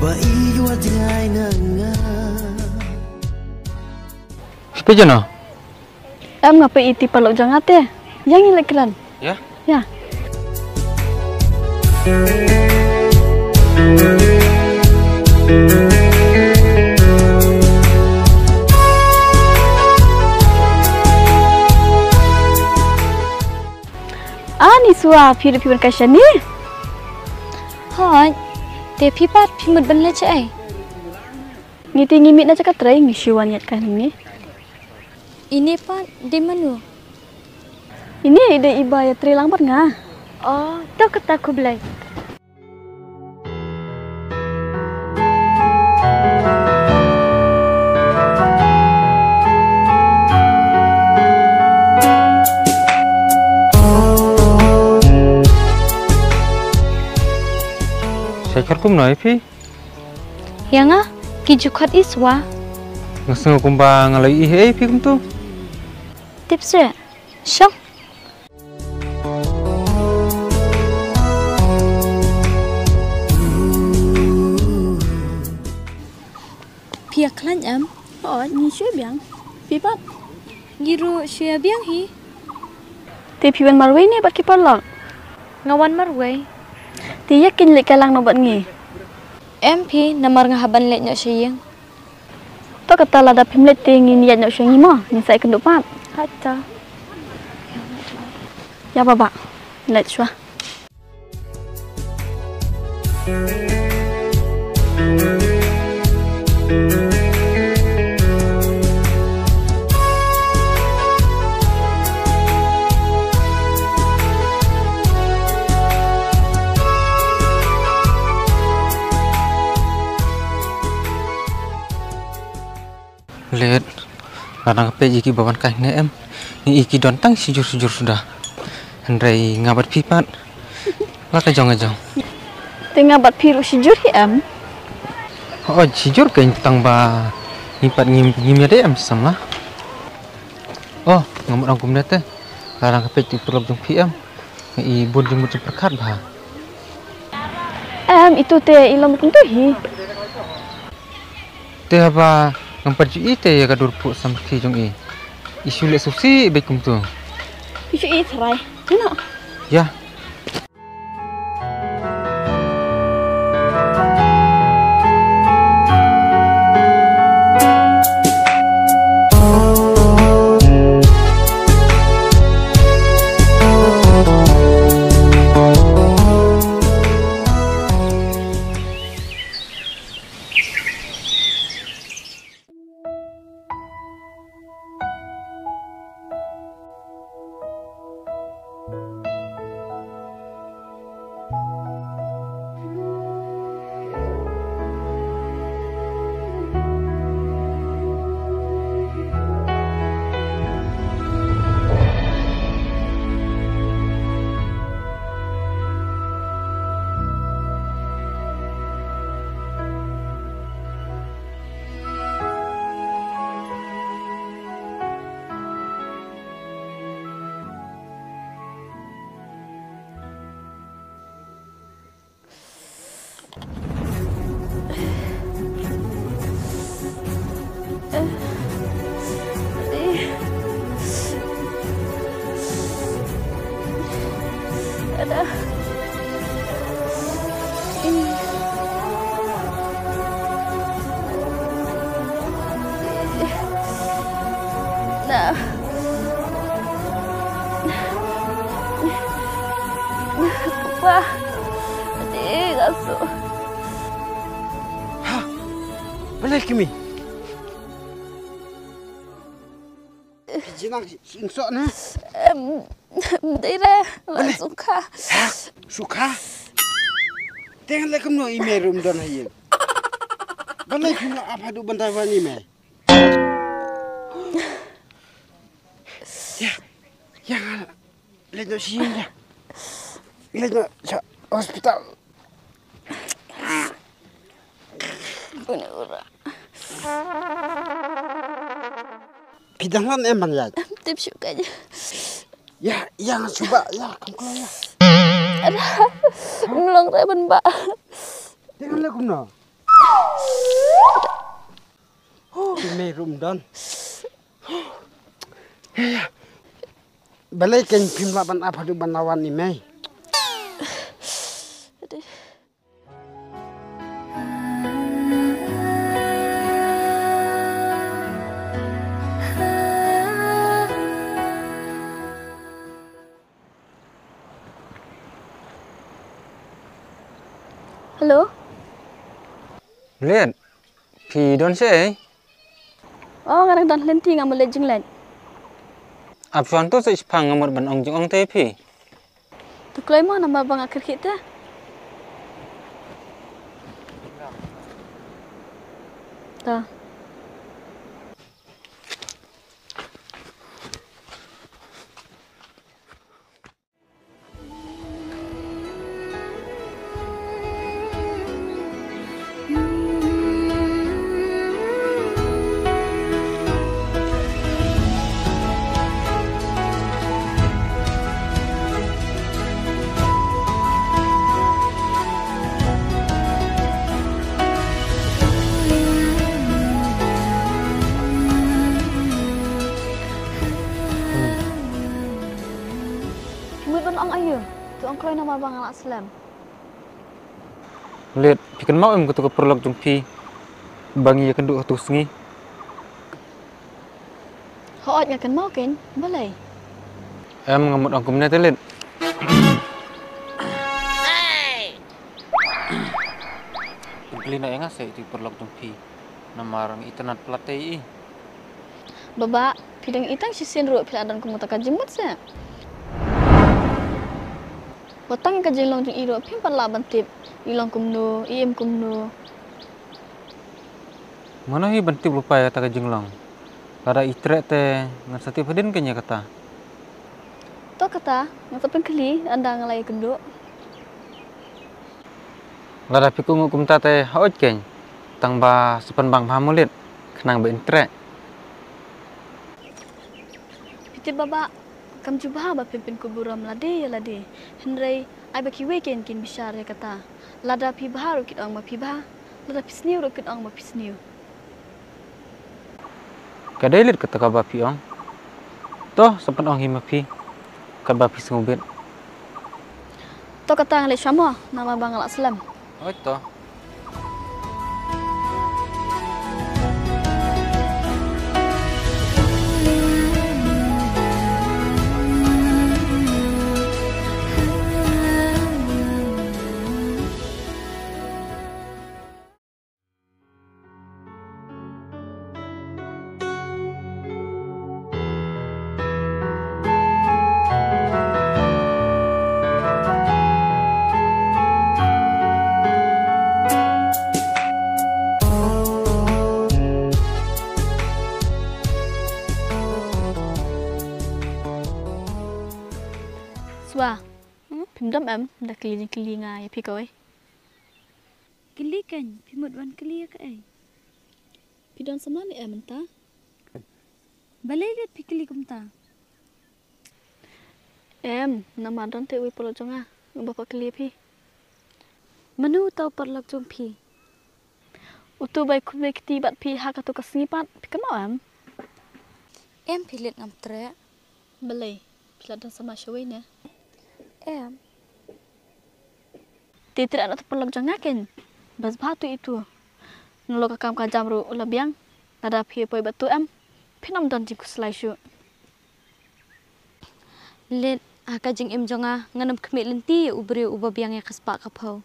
Ba ïeit wat ngai na nga. Phi peit ïa no? Em, nga peit ïa i paralok jong nga te. Ïa ngi leit kren. Ïa? Ïa. Ani Sua, phi ruh phi wan kai shane? Hooid, te phi pat phi mut ban leit shaei? Ngi te ngi mih na jaka trei, ngi shu wan ïaid kai hangne. Ine pat dei mano? Ine i dei iba ïatrei lang bad nga. Oh, to kata khublei. Sa ïakynduh kumno ïa phi? Ïa nga, ki ju khot i Sua. Nga sngew kumba nga la ïohi ei phi kumto. Tip seh. Shong. Phi ïa khlaiñ em? Hooid, ngi shu ïa biang. Phi pat? Ngi ruh shu ïa biang hi. Te phi wan marwei ne bad ki paralok? Nga wan marwei. Te ïa kin leit kai lang noh bad ngi. Em phi, namar nga hap ban leit noh sha ïing. To kata lada phim leit te ngin ïaid noh sha ngi mo, ngin sa ïakynduh pat. Hato. Ïa baba. Leit shuwa. Let, la dang ka peit ïa kiba wan kai ne em. Ngi i ki don tang shijur shijur suda. Hynrei nga bad phi pat. La ka jong ka jong. Te nga bad phi ruh shijur hi em? Oh, shijur kein tang ba ngi pat ngim, ngim ïadei em samla. Oh, nga mut ong kumne te. Lada nga peit ïa u paralok jong phi em, nga i bun jingmut jingpyrkhat bha. Em, itu te i long kumtu hi. Te haba ngam pat ju i te ïa ka dur phuh samrkhie jong i, i shu leh sngewsih beit kumtu. I shu i tharai. Kena. Ïa. Nah. Kpa. Ade, ka suk. Ha. Balei kmie? Phi jied nang shu ïeng soh ne? Em, em dei re, la sukha. Ha? Sukha? Te ngan leh kumno, i mei ruh ym don ha ïing. Balei phim lah ap haduh ban da wan i mei? Ïa, ïa nga leit noh sha ïing ïa. Leit noh sha hospital. Phi dang leh em ban ïaid? Em tip shuh ka. Ïa, ïa nga shu bah, ïa, kam khlaiñ ïa. Ym long re ban bah. Te ngan leh kumno? Huh, i mei ruh ym don. Ïa, ïa. Balei kein phim lah ban ap haduh ban da wan i mei? Hello. Leit. Phi don shaei? Oh, nga dang don lynti, nga mut leit jingleit. Ap shuwa to sa shipang, nga mut ban ong jingong te phi. To kloi mo, namar ba nga kyrkieh te. Ta. Mut ban ong aïu? To ong kloi namar ba nga la slem. Leit, phi kynmaw em kato ka paralok jong phi ba ngi ïakynduh ha kato ka sngi? Hooid nga kynmaw kein, balei? Em, nga mut ong kumne te leit. Pynkylli noh ïa nga seh ïa uto u paralok jong phi. Namar nga itynnad palat te ïa i. Baba, phi dang i tang shisien ruh phi la don kum kata ka jingmut seh. Wat tang ïa ka jinglong jong i ruh phim pat lah ban tip i long kumno, i im kumno. Mano hi ban tip lypa ïa kata ka jinglong? Lada i treh te ngan sa tip hadien kein ïa kata. To kata, nga sa pynkylli ynda nga la ïakynduh. Lada phi kohnguh kumta te hooid keiñ. Tang ba sa pynbang bha mo leit, khnang ba in treh. Phi tip Baba, kam ju bha ba phin pynkup burom lade ïa lade. Hynrei ai ba kiwei keiñ kin bishar ïa kata. Lada phi bha ruh kin ong ba phi bha, lada phi sniew ruh kin ong ba phi sniew. Ka dei leit kata kaba phi ong. To, sa pynong hi ma phi katba phi sngewbit. To kata, nga leit shuwa mo, namar ba nga lah slem. Hooid to. Shuwa, hmm? Phim dom em, da kylli jingkylli nga ïa phi kawei. Kylli keiñ, phi mut wan kylli ïa kaei? Phi don samla ne em mynta? Balei leit phi kylli kumta? Em, namar don te uwei u paralok jong nga, uba kwah kylli ïa phi. Mano uta u paralok jong phi? Utu uba ïakhun ïakti bad phi ha katu ka sngi pat, phi kynmaw em? Em, phi leit ngam treh. Balei, phi la don samla shawei ne? Em. Te treh noh utu u paralok jong nga keiñ. Bas bha tu itu. Nalor ka kam ka jam ruh u la biang. Lada phi poi bad tu em, phin ym don jingkhuslai shuh. Leit, ha ka jingim jong nga, ngan ym khmih lynti ïa u briew uba biang ïa ka spah ka phew.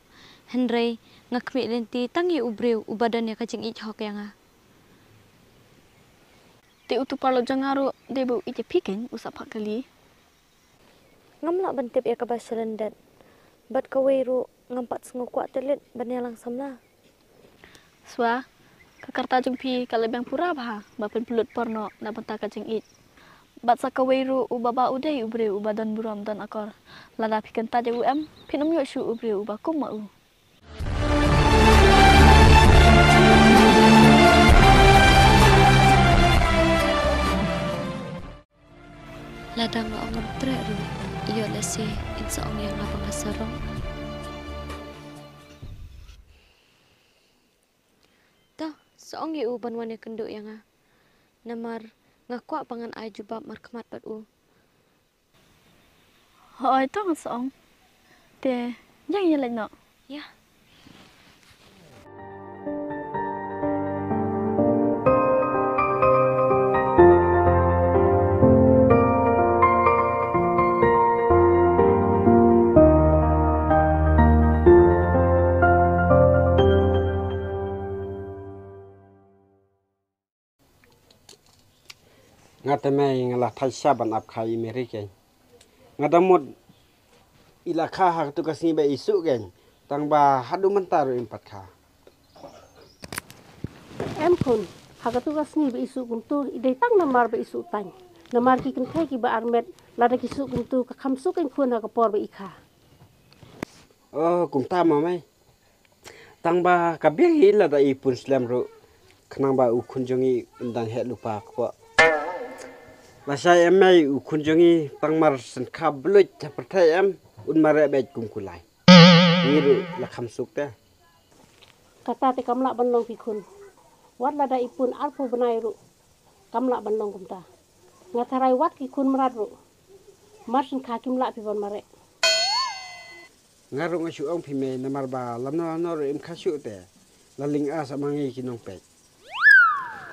Hynrei nga khmih lynti tang ïa u briew uba don ïa ka jingïeit hok ïa nga. Te utu u paralok jong nga ruh dei ba u ïeit ïa phi keiñ u sa phah kylli. Ngam lah ban tip ïa kaba sha lyndet. Bad kawei ruh ngam pat sngew kwah te leit ban ïalang samla. Shuwa, ka rta jong phi ka la biang pura bha ba phin pynlut por noh na bynta ka jingïeit. Bad sa kawei ruh u Baba u dei u briew uba don burom don akor. Lada phi kyntait ïa u em, phin ym ïoh shuh u briew uba kum ma u. Lada nga ong ngam treh ruh, ïoh lehse in sa ong ïa nga ba nga sarong. To, sa ong ïa u ban wan ïakynduh ïa nga. Namar nga kwah ba ngan ai jubab markhmat bad u. Hooid, to ngan sa ong. Te, ïa ngin ïa leit noh. Ïa. Nga te mei nga la thait sha ban ap kha ïa i Mary keiñ. Nga da mut i la kha ha katu ka sngi ba i suk keiñ. Tang ba haduh mynta ruh im pat kha. Em khun, ha katu ka sngi ba i suk kumtu, i dei tang namar ba i suk tang. Namar ki kynthei kiba armet, lada ki suk kumtu, ka kham suk keiñ khun ha ka por ba i kha. Oh, kumta ma mei. Tang ba ka biang hi lada i pun slem ruh. Khnang ba u khun jong i un dang heh lypa kpoh. Lashai em mei u khun jong i tang mar sngewkha bluit ha pyrthei em un mareh beit kum kulai. Ngi ruh la kham suk te. Kata te kam lah ban long phi khun. Wat lada i pun arphew bnai ruh kam lah ban long kumta. Nga tharai wat ki khun mrad ruh mar sngewkha kim lah phi ban mareh. Nga ruh nga shu ong phi mei namar ba lano lano ruh im kha shuh te. La ling a sa ma ngi ki nongpeit.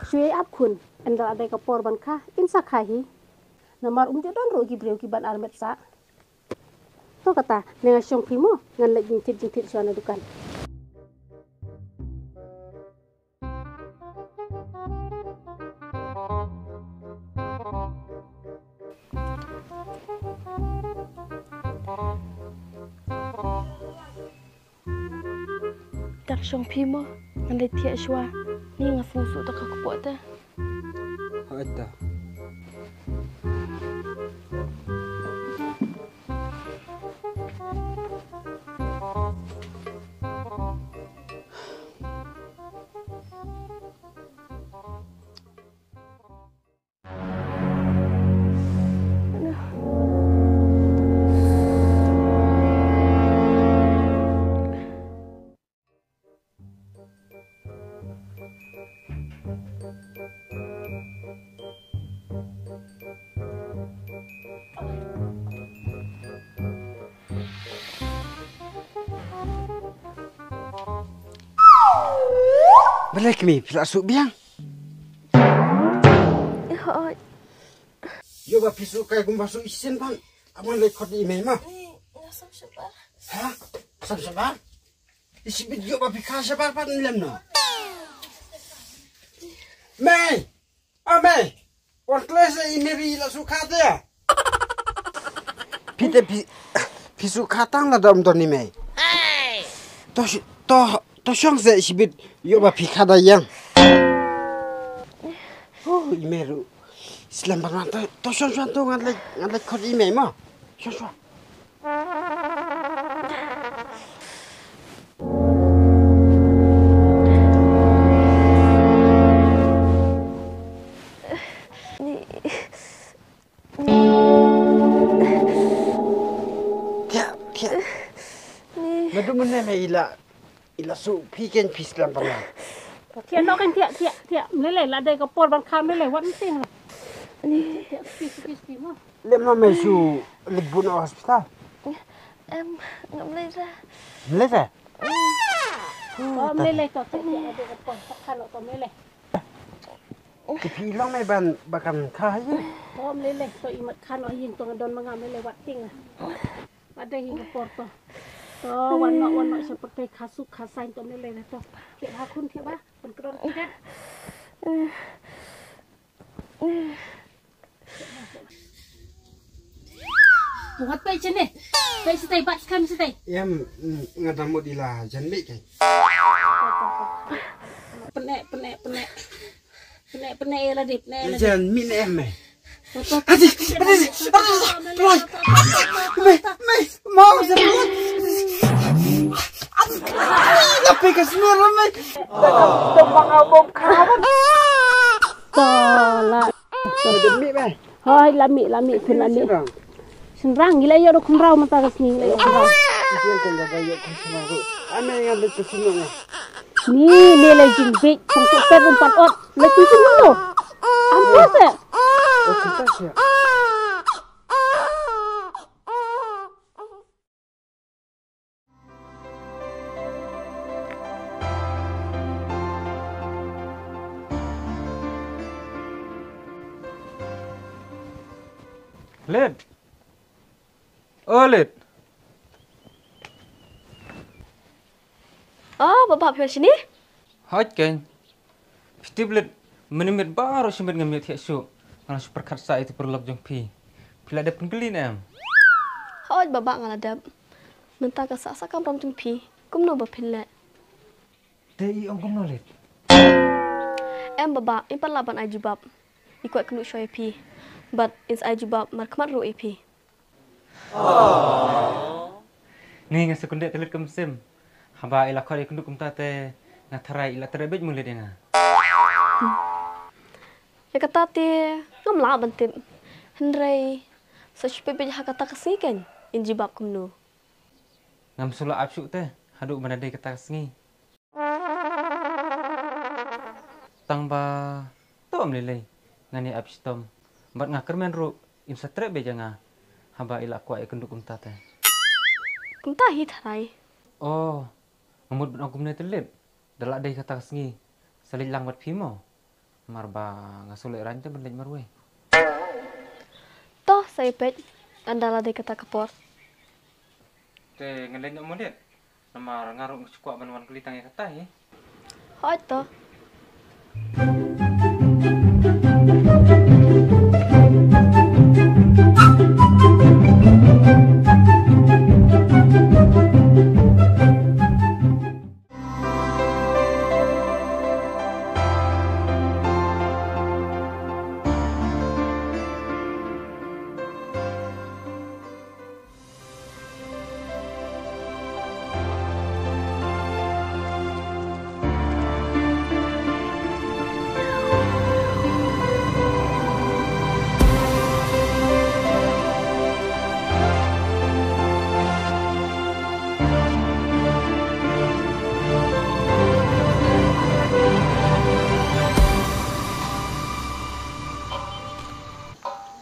Shu ïai ap khun, ynda la dei ka por ban kha, in sa kha hi. Namar um ju don ruh ki briew ki ban armet sah. To kata, ne nga shong phi mo, ngan leit jingthied jingthied shuwa na dukan. Dang shong phi mo, ngan leit thiah shuwa. Ni nga sngewsuk da ka kpoh te. Hooid te. Lek mi phi la suk biang. Hooid. Ïoh ba phi suk kai kumba suk isien ban. Amon lek khot i mei ma. Ni, nga sam shabar. Ha? Sam shabar? I shibit ïoh ba phi kha shabar ban lem no. Mei. A mei. Wan kles i mei ri la suk kha te. Phi te phi, phi suk kha tang la dam don i mei. To sh-, to, to shong se shibit ïoh ba phi kha da ïang. Oh, i mei ru. Slem ban wan to, to shong shong to ngan lek, ngan lek khot i mei ma. Shong shong. Thiah, thiah. Naduh mynne me ila, ila suk phi ken phi slem pala. Thiah noh ken thiah, thiah, thiah. Mlei lei la dei ka por ban kha mlei lei wat msing. Thiah, thiah, thiah, thiah, thiah, thiah. Lem na me shu leit bun hospital. Em, ngam lei ra. Mlei ra? Oh, mlei lei to, to, to, to, to, to, to, mlei lei. Ki phi long me ban ba kan kha ha ïing. To mlei lei, to i mat kha noh ha ïing to nga don ma nga mlei lei wat ting. Wat dei hi ka por to. To wan noh, wan noh sha pyrthei kha suk kha saiñ to mlei lei to. Thiah ha khun thiah ba, ban kdon kidet. Wat pei chene. Pei sitei, bat skam sitei. Em, mm, nga dang mut ila jan mih kai. Pene, pene, pene. Pene, pene ila dip, pene ila dip. Jan mih ne em me. Adi, adi, adi, adi, me, me, mau sa. Adi, la pei ka snor me. Tok bang au bom khawan. To la. Adi mih me. Hoi, la mih, la mih, khun la mih. Shynrang. Shynrang, ngi la ïoh da khynraw mynta ka sngi, ngi la ïoh khynraw. Ïa kan da ïoh khynraw ruh. Ame ngan leit ka shnong. Ni, ni la jingbieit, song suk pet rum pat ot. La tu shnong tu. Am tu se. Oh, kumta se. Leit. O Leit. O, Baba, phi wan shane? Hooid keiñ. Phi tip Leit, mynmiet baroh shi miet ngam ïoh thiah shuh. Nga la shu pyrkhat sah ïa utu u paralok jong phi. Phi la dep pynkylli ne em? Hooid Baba, nga la dep. Mynta ka sah sah kamram jong phi, kumno ba phin leh? Te i ong kumno Leit? Em Baba, im pat lah ban ai jubab. I kwah kynduh shuwa ïa phi. Bad in sa ai jubab markhmat ruh ïa phi. Ngi nga sngewkyndiah te Leit ka mynsiem. Haba i la khot ïakynduh kumta te nga tharai i la treh beit mo Leit ïa nga. Ïa kata te ngam lah ban tip. Hynrei sa shu peit beit ha kata ka sngi keiñ in jubab kumno. Ngam shu lah ap shuh te haduh ban da dei kata ka sngi. Tang ba to mlei lei ngan ïa ap shitom. Bad nga kyrmen ruh im sa treh beit ïa nga haba i la kwah ïakynduh kumta te. Kumta hi tharai. O, nga mut ban ong kumne te Leit. Da lah dei kata ka sngi sa leit lang bad phi mo. Namar ba nga shu leit rang te ban leit marwei. To sa ïa peit ynda la dei kata ka por. Te ngan leit noh mo Leit. Namar nga ruh nga shu kwah ban wan kylli tang ïa kata hi. Hooid to.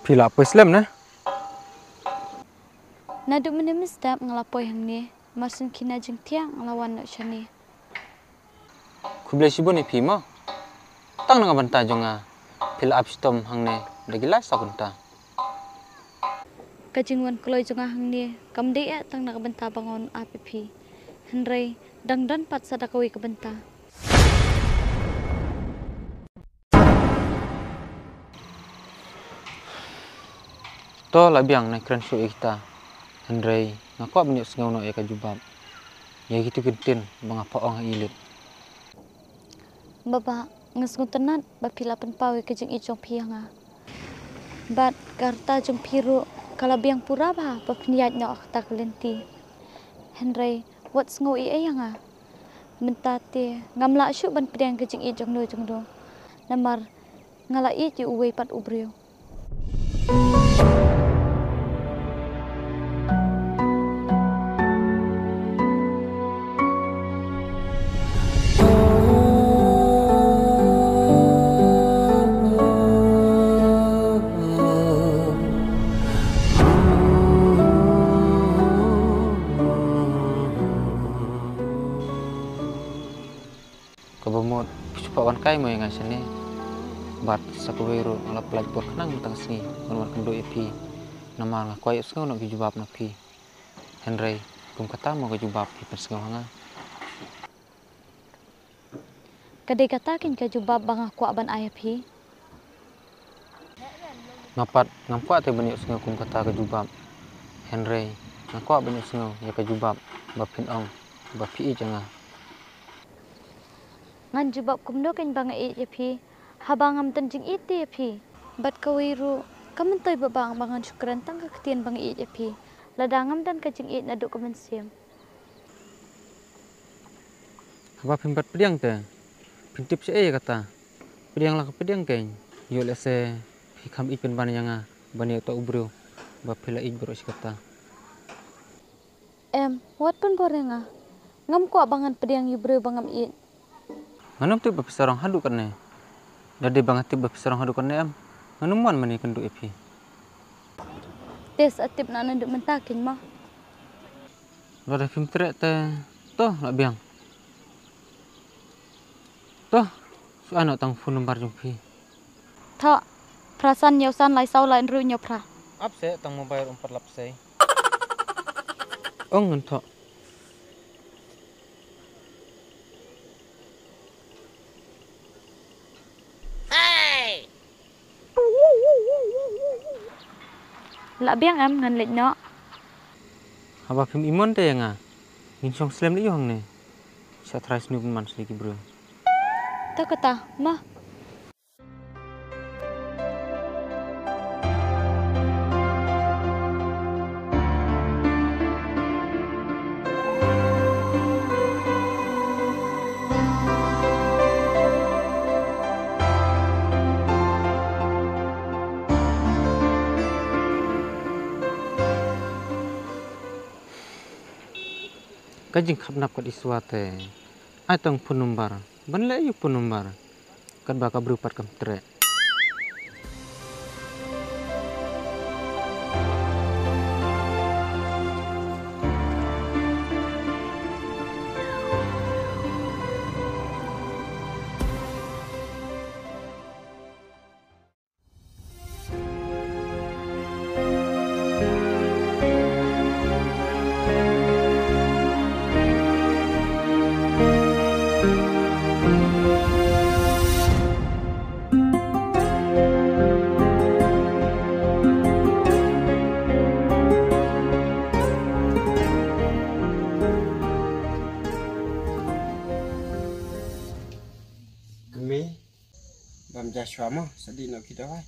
Phi la poi slem ne? Naduh mynne mynstep nga la poi hangne, mar shen khina jingthiah nga la wan noh shane. Khublei shibun ïa phi mo. Tang na ka bynta jong nga phi la ap shitom hangne da ki lai saw kynta. Ka jingwan kloi jong nga hangne kam dei eh tang na ka bynta ba ngan ap ïa phi. Hynrei dang don pat sa da kawei ka bynta. To la biang, nai kren shuh ïa kita. Hynrei nga kwah ban ïohsngew noh ïa ka jubab ïa kitu ki ktien ba nga pha ong ha i lid. Baba, nga sngewtynnat ba phi la pynpaw ïa ka jingïeit jong phi ïa nga. Bad ka rta jong phi ruh ka la biang pura bha ba phin ïaid noh ha kata ka lynti. Hynrei wat sngew ei ei ïa nga. Mynta te ngam lah shuh ban pdiang ka jingïeit jong no jong no. Namar nga la ïeit ïa uwei pat u briew. Kaba mut phi shu phah wan kai mo ïa nga shane. Bad sa kawei ruh nga la pyllait por khnang mynta ka sngi ban wan kynduh ïa phi. Namar nga kwah ïohsngew noh ki jubab na phi. Hynrei kum kata mo ka jubab phi pynsngew ha nga. Ka dei kata kein ka jubab ba nga kwah ban ai ha phi. Nga pat ngam kwah te ban ïohsngew kum kata ka jubab. Hynrei nga kwah ban ïohsngew ïa ka jubab ba phin ong ba phi ïeit ïa nga. Ngan jubab kumno kein ba nga ïeit ïa phi haba ngam don jingïeit te ïa phi. Bad kawei ruh kam myntoi ba bang ba ngan shu kren tang ka ktien ba nga ïeit ïa phi lada ngam don ka jingïeit naduh ka mynsiem. Haba phim pat pdiang te phin tip shaei ïa kata. Pdiang la ka pdiang kein, ïoh lehse phi kham ïeit pynban ïa nga ban ïa uta u briew ba phi la ïeit baroh shi katta. Em, wat pynbor ïa nga. Ngam kwah ba ngan pdiang ïa u briew ba ngam ïeit. Ngan ym tip ba phi sarong haduh katne. Da dei ba nga tip ba phi sarong haduh katne em, ngan ym wan ban ïakynduh ïa phi. Te sa tip na naduh mynta kein mo. Lada phim treh te, to la biang. To, shu ai noh tang phone number jong phi. Thoh, phra san hynñiew san lai saw lai hynriew hynñiew phra. Ap seh, tang mobile um pat lap sei. Ong ngan thoh. La biang em, ngan leit noh. Haba phim ïa mon te ïa nga, ngin shong slem leh ïa u hangne. Sa trai snu pynban sa ki briew. Ta kata, ma. Ka jingkhapnap kat i swa te. Ai tang phone number. Ban leh ïa u phone number. Katba ka briew pat kam treh. Kmie, bam ja shuwa mo, sa dih noh ki dawai.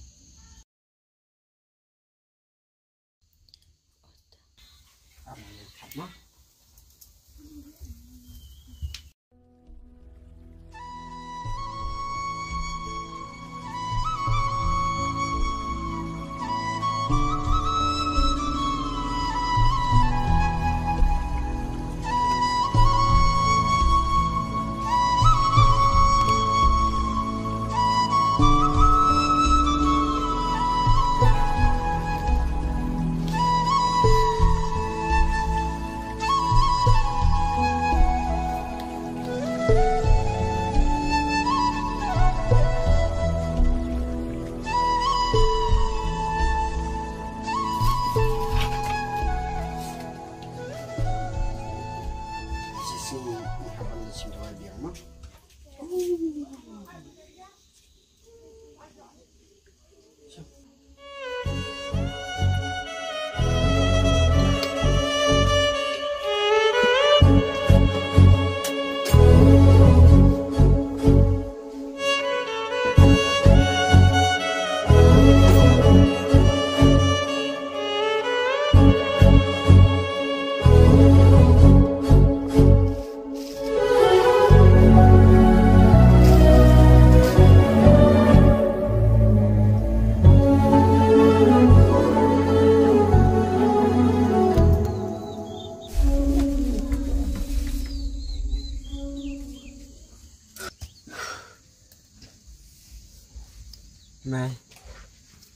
Mei,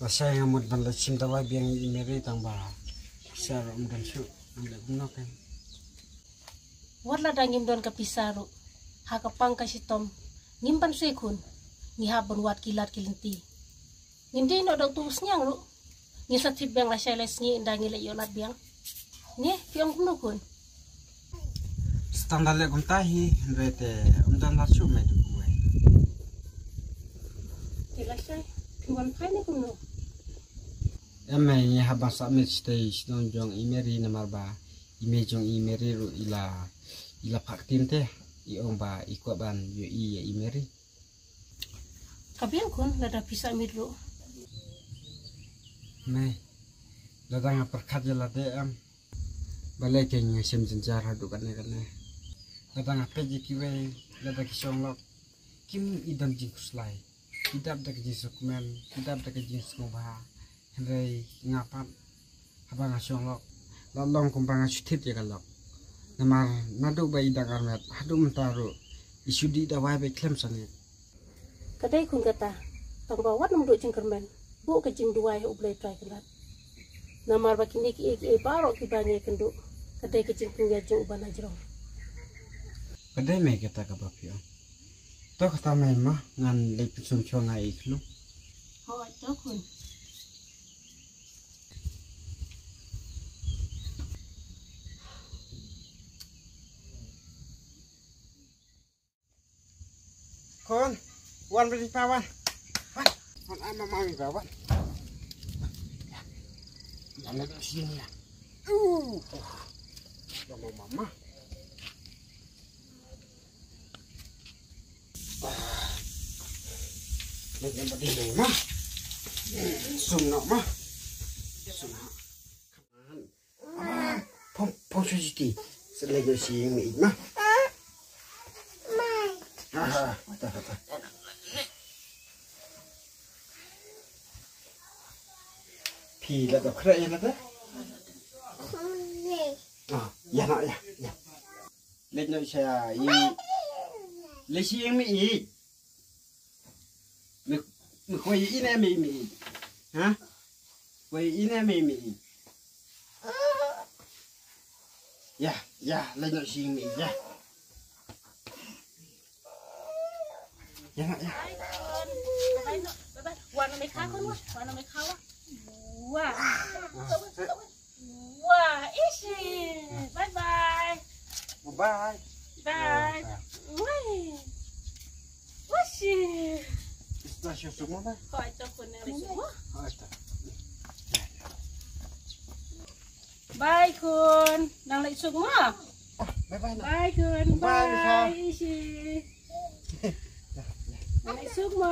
lashai nga mut ban leit shim dawai biang ïa i Mary tang ba pisa ruh ym don shuh, ngam leh kumno kein. Wat lada ngim don ka pisa ruh, ha ka pang ka shitom ngim ban sngewkhun, ngi hap ban wad ki lad ki lynti. Ngin dei noh da utu u sniang ruh. Ngi sa tip biang lashai lai sngi ynda ngi leit ïoh lad biang. Ngi, phi ong kumno khun? Sa tang da leh kumta hi, hynrei te ym don lad shuh mei, tu kuwei. Te lashai, phi wan phai ne kumno? Em mei, ngi hap ban sah miet shatei shnong jong i Mary namar ba i mei jong i Mary ruh i la, i la phah ktien te, i ong ba i kwah ban ïohi ïa i Mary. Ka biang khun, lada phi sah miet ruh. Mei, lada nga pyrkhat ïa lade em, balei kein nga shem jynjar haduh katne katne. Lada nga peit ïa kiwei, lada ki shong lok, kim i don jingkhuslai. Ki dap da ka jingsngewkmen, ki dap da ka jingsngewbha. Hynrei nga pat, haba nga shong lok, la long kumba nga shu thied ïa ka lok. Namar naduh ba i dang armet haduh mynta ruh i shu dih dawai beit khlem sangeh. Ka dei khun kata, tang ba wat nym duh jingkyrmen, buh ka jingduwai ha U Blei Trai Kynrad. Namar ba kine kiei kiei baroh kiba ngi ïakynduh, ka dei ka jingpynïaid jong uba na jrong. Ka dei mei kata kaba phi ong. To kata mei ma, ngan leit pynsum shuwa nga ïa i khlung. Hooid, to khun. Khun, wan bad i pa wan. Wan, wan, ai mama i pa wan. Wan, wan, wan, sini ya. Uh, uh. Mama, mama. Leit noh bad i mei ma. Sum noh ma. Sum noh. Come on. Come on. Phong, phong sha shuti. Sa leit noh sha ïing mei ma. Ha, ha, ha, ha. Phi la dap khreh ïa lade? Ah, ïa na, ïa, ïa. Leit noh sha ïing. Leit sha ïing mei. Me, me kwah ïa i ne me, me. Ha? Kwah ïa i ne me, me. Ïa, ïa, leit noh sha ïing mei, ïa. Ïa, ïa. Bye, bye. Bye, bye. Wan noh me kha khun wa. Wan noh me kha wa. Wa. Wa, ishi. Bye bye. Bye bye. Bye. Wai. Washi. Splash your summer, bye. Hoi, to khun nang leit suk mo. Hoi, to. Bye khun. Nang leit suk mo. Ah, bye bye, na. Bye khun. Bye, Lisa. Bye, ishi. Nang leit suk mo.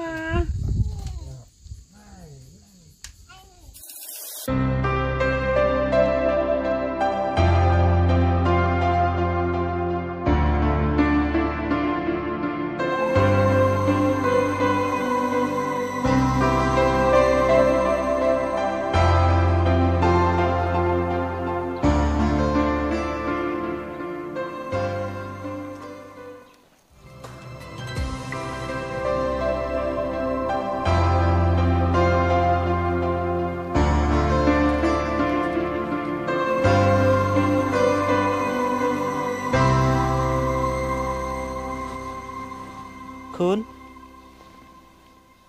Khun,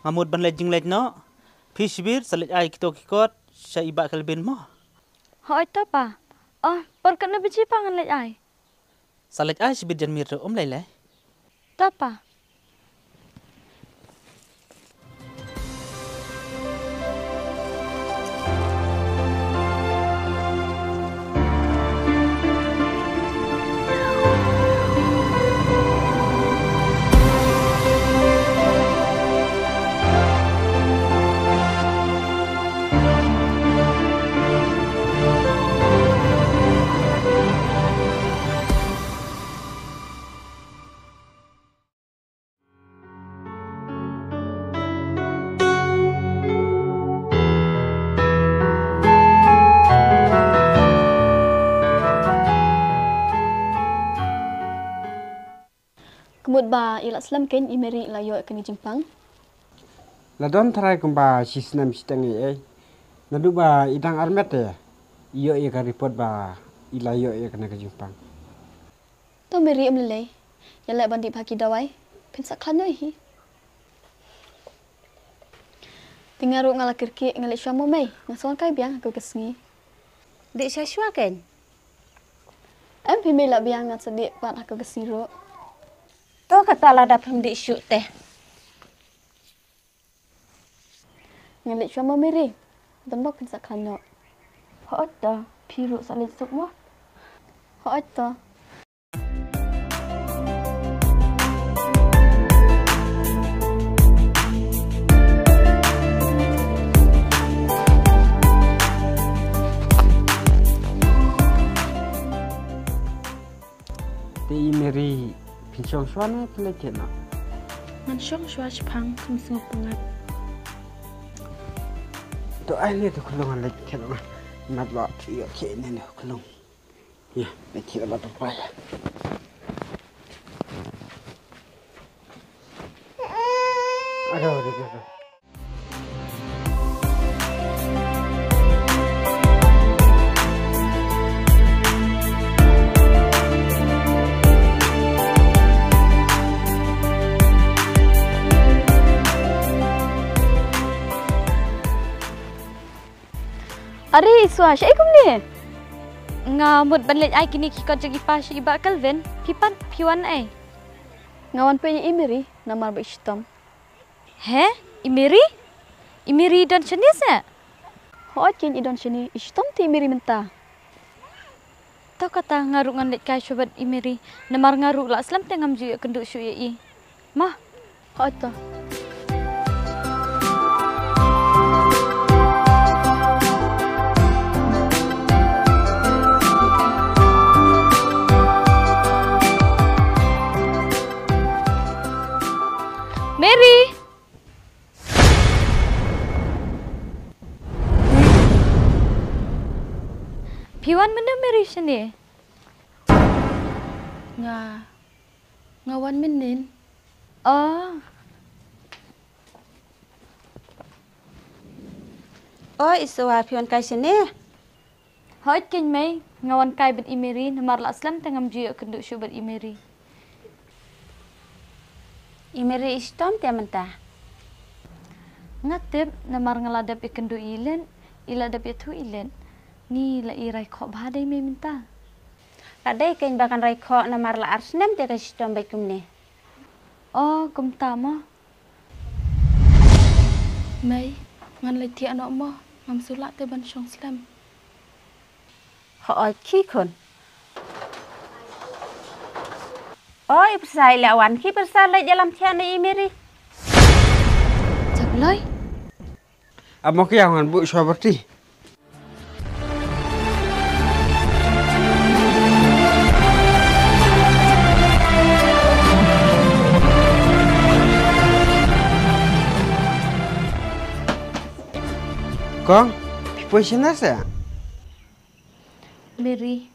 nga mut ban leit jingleit noh. Phi shibit sa leit ai kito ki kot sha i Bah Kelvin mo. Hooid to pa. Oh, por katno baje pa ngan leit ai? Sa leit ai shibit jan miet ruh, um lei lei. To pa. Ka mut ba i la slem kein i Mary i la ïoh kane ka jingpang. La don trai kumba shi snem shiteng ei ei. Naduh ba i dang armet te, i ïoh ïa ka report ba i la ïoh ïa kane ka jingpang. To Mary, em lei lei. Ïa leh ban dih bha ki dawai. Phin sa khlaiñ noh hi. Te nga ruh nga la kyrkieh, nga leit shuwa mo Mei. Nga sa wan kai biang ha kawei ka sngi. Dih shuwa shuwa kein. Em phi Mei, lah biang, ngan sa dih pat ha kawei ka sngi ruh. To kata lada phim dih shuh te. Ngan leit shuwa mo Mary. Don bok phin sa khlaiñ noh. Hooid to, phi ruh sa leit suk mo. Hooid to. Te i Mary, phin shong shuwa ne phin leit thied noh? Ngan shong shuwa shaphang, kham sngewbha ngat. To ai ne to khulung, ngan leit thied noh. Mat lo, ïoh thied ne ne khulung. Ïa, leit thied noh to pa ïa. Aduh, aduh, aduh, aduh. Are Iswa, shaei kumne? Nga mut ban leit ai kine ki kot jong i pa sha i bah Kelvin. Phi pat, phi wan ei? Nga wan peit ïa i Mary, namar ba i shitom. He? I Mary? I Mary i don shane se? Hooid kein i don shane, i shitom te i Mary mynta. To kata nga ruh ngan leit kai shuwa bad i Mary, namar nga ruh la slem te ngam ju ïakynduh shuh ïa i. Ma. Hooid to. Mary. Phi wan mynne Mary shane? Nga, nga wan mynnin. Oh. Oh, Iswa, phi wan kai shane? Hooid kein Mei, nga wan kai bad i Mary, namar la slem te ngam ju ïakynduh shuh bad i Mary. I Mary i shitom te mynta? Nga tip, namar nga la dep ïakynduh ïa i leit, i la dep ïathuh ïa i leit. Ni la i raikhoh bha dei Mei mynta. La dei kein ba kan raikhoh namar la ar snem te ka shitom beit kumne. Oh, kumta mo. Mei, ngan leit thiah noh mo, ngam shu lah te ban shong slem. Hooid khie khun. Oi, i pyrsa i la wan, khie pyrsa leit ïalam thiah na i Mary. Jabloi. Amo ki ïa ngan buh shuwa byrti. Kong, phi poi shane se? Mary,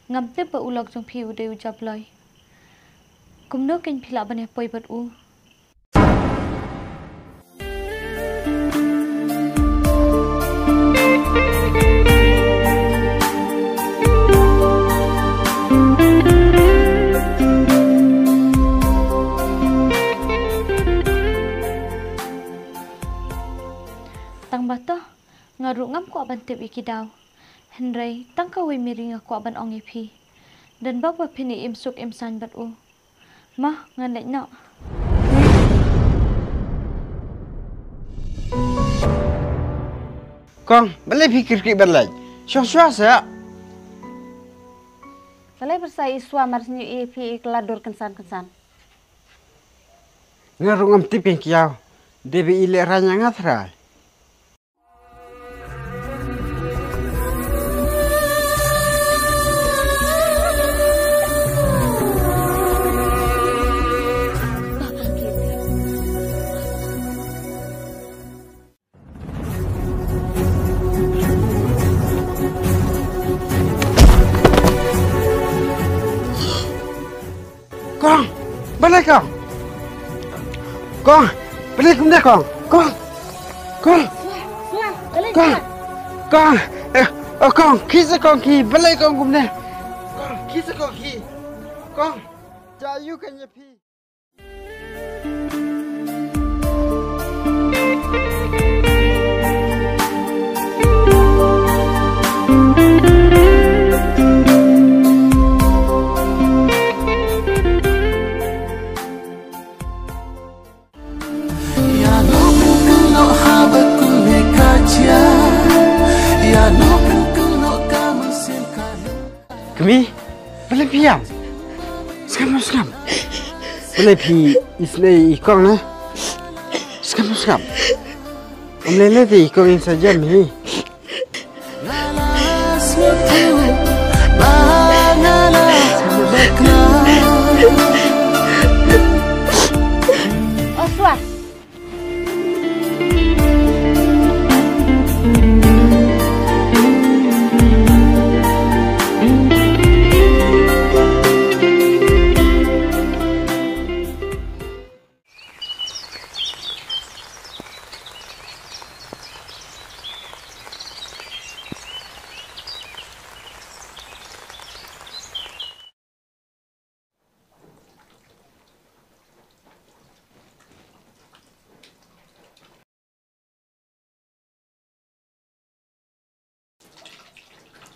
ngam tip ba u lok jong phi u dei u jabloi. Kumno kein phi lah ban ïa poi bad u? Tang ba to, nga ruh ngam kwah ban tip ïa ki daw. Hynrei tang kawei Mary nga kwah ban ong ïa phi. Don bok ba phin ïa im suk im saiñ bad u. Ma, ngan leit noh. Kong, balei phi kyrkieh ban leit? Shong shuwa seh. Balei pyrsa i Swa mar shu ïohi ïa phi i kylla dur kynsan kynsan? Nga ruh ngam tip ïa ki ïaw. Dei ba i lehraiñ ïa nga trai. Kong, balei kong? Kong, balei kumne kong? Kong! Kong! Kong! Kong! Eh, oh, Kong, khie sa Kong, khie, balei Kong kumne? Kong, khie sa Kong, khie. Kong! Jia ïu kan ïa phi. Kmie, balei phi ïam? Sngap, sngap. Balei phi isynei i Kong ne? Sngap, sngap. Ym lei lei te i Kong in sa jem hi.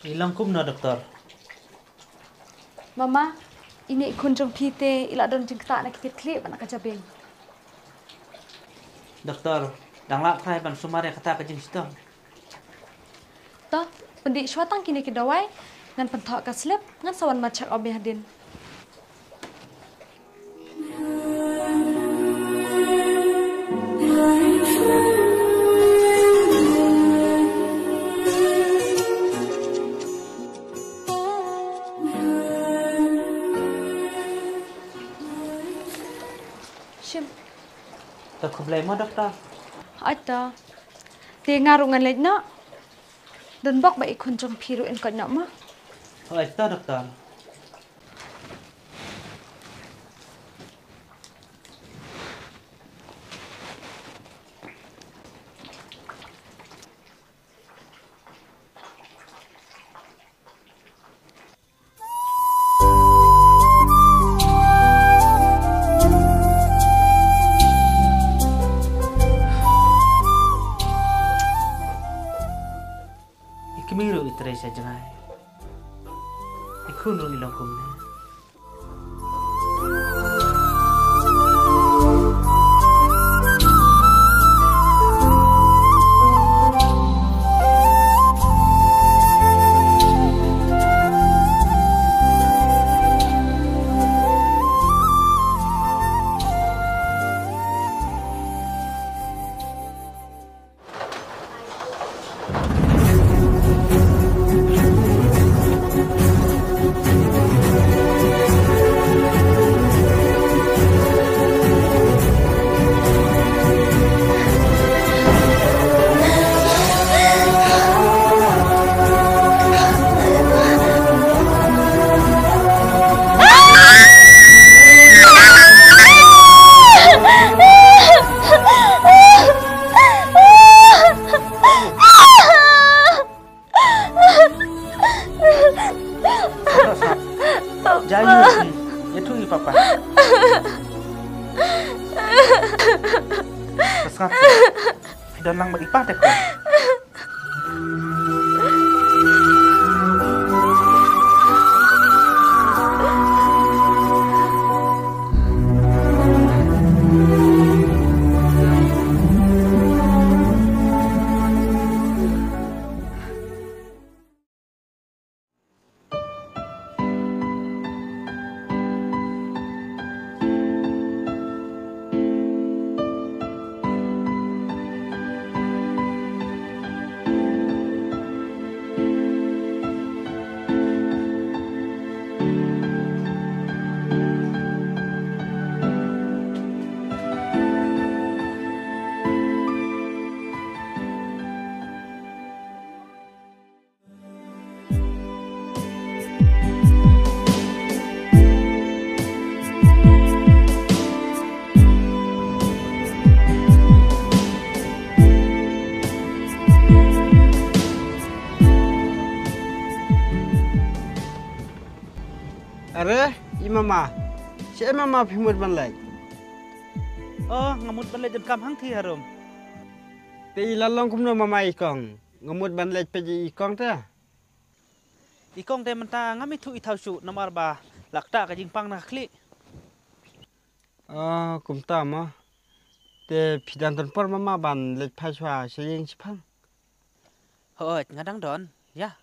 I long kumno, doktor? Mama, ine i khun jong phi te i la don jingktah na ki tied khlieh bad na ka jabieng. Doktor, dang lah trai ban sumar ïa kata ka jingshitom. To, pyndih shuwa tang kine ki dawai, ngan pynthoh ka slip, ngan sa wan mar check up biang hadien. Shim. To khublei mo, doktor. Hooid to. Te nga ruh ngan leit noh. Don bok ba i khun jong phi ruh yn koit noh mo. Hooid to, doktor. I kmie ruh i trei sha jngai. I khun ruh i long kumne. Jia ïa phi, ïathuh ïa papa. Sngap. Phi don lang bad i pa te ko. Are, i mama. Sha i mama phi mut ban leit? Oh, nga mut ban leit donkam hangthie harum. Te i la long kumno mama i kong? Nga mut ban leit peit i kong te. I kong te mynta ngam ithuh ithaw shuh namar ba la ktah ka jingpang na ka khlieh. Ah, kumta mo. Te phi dang don por mama ban leit phai shuwa sha ïing shipang? Hooid, nga dang don. Ïa.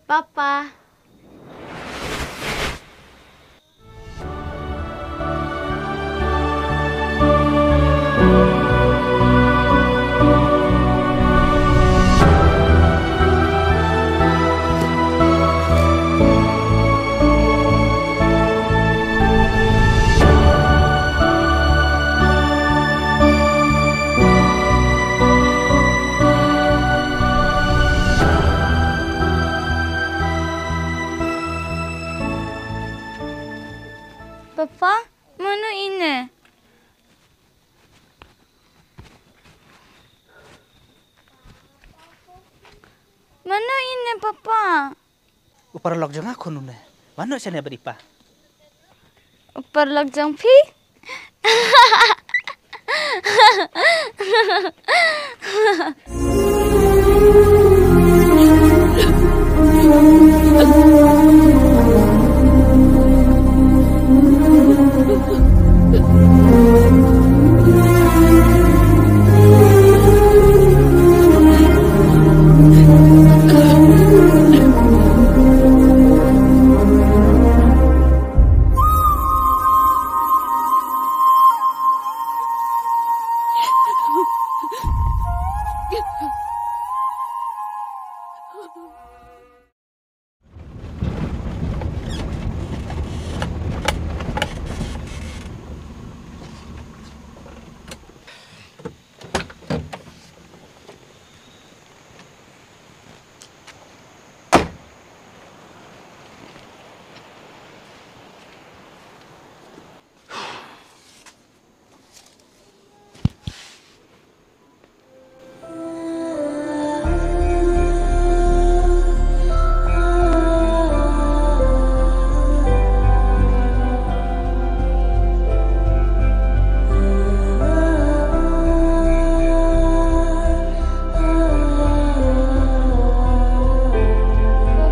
Papa. Papa, mano ine? Mano ine, Papa? U paralok jong nga khun une. Wan noh shane bad i pa. U paralok jong phi?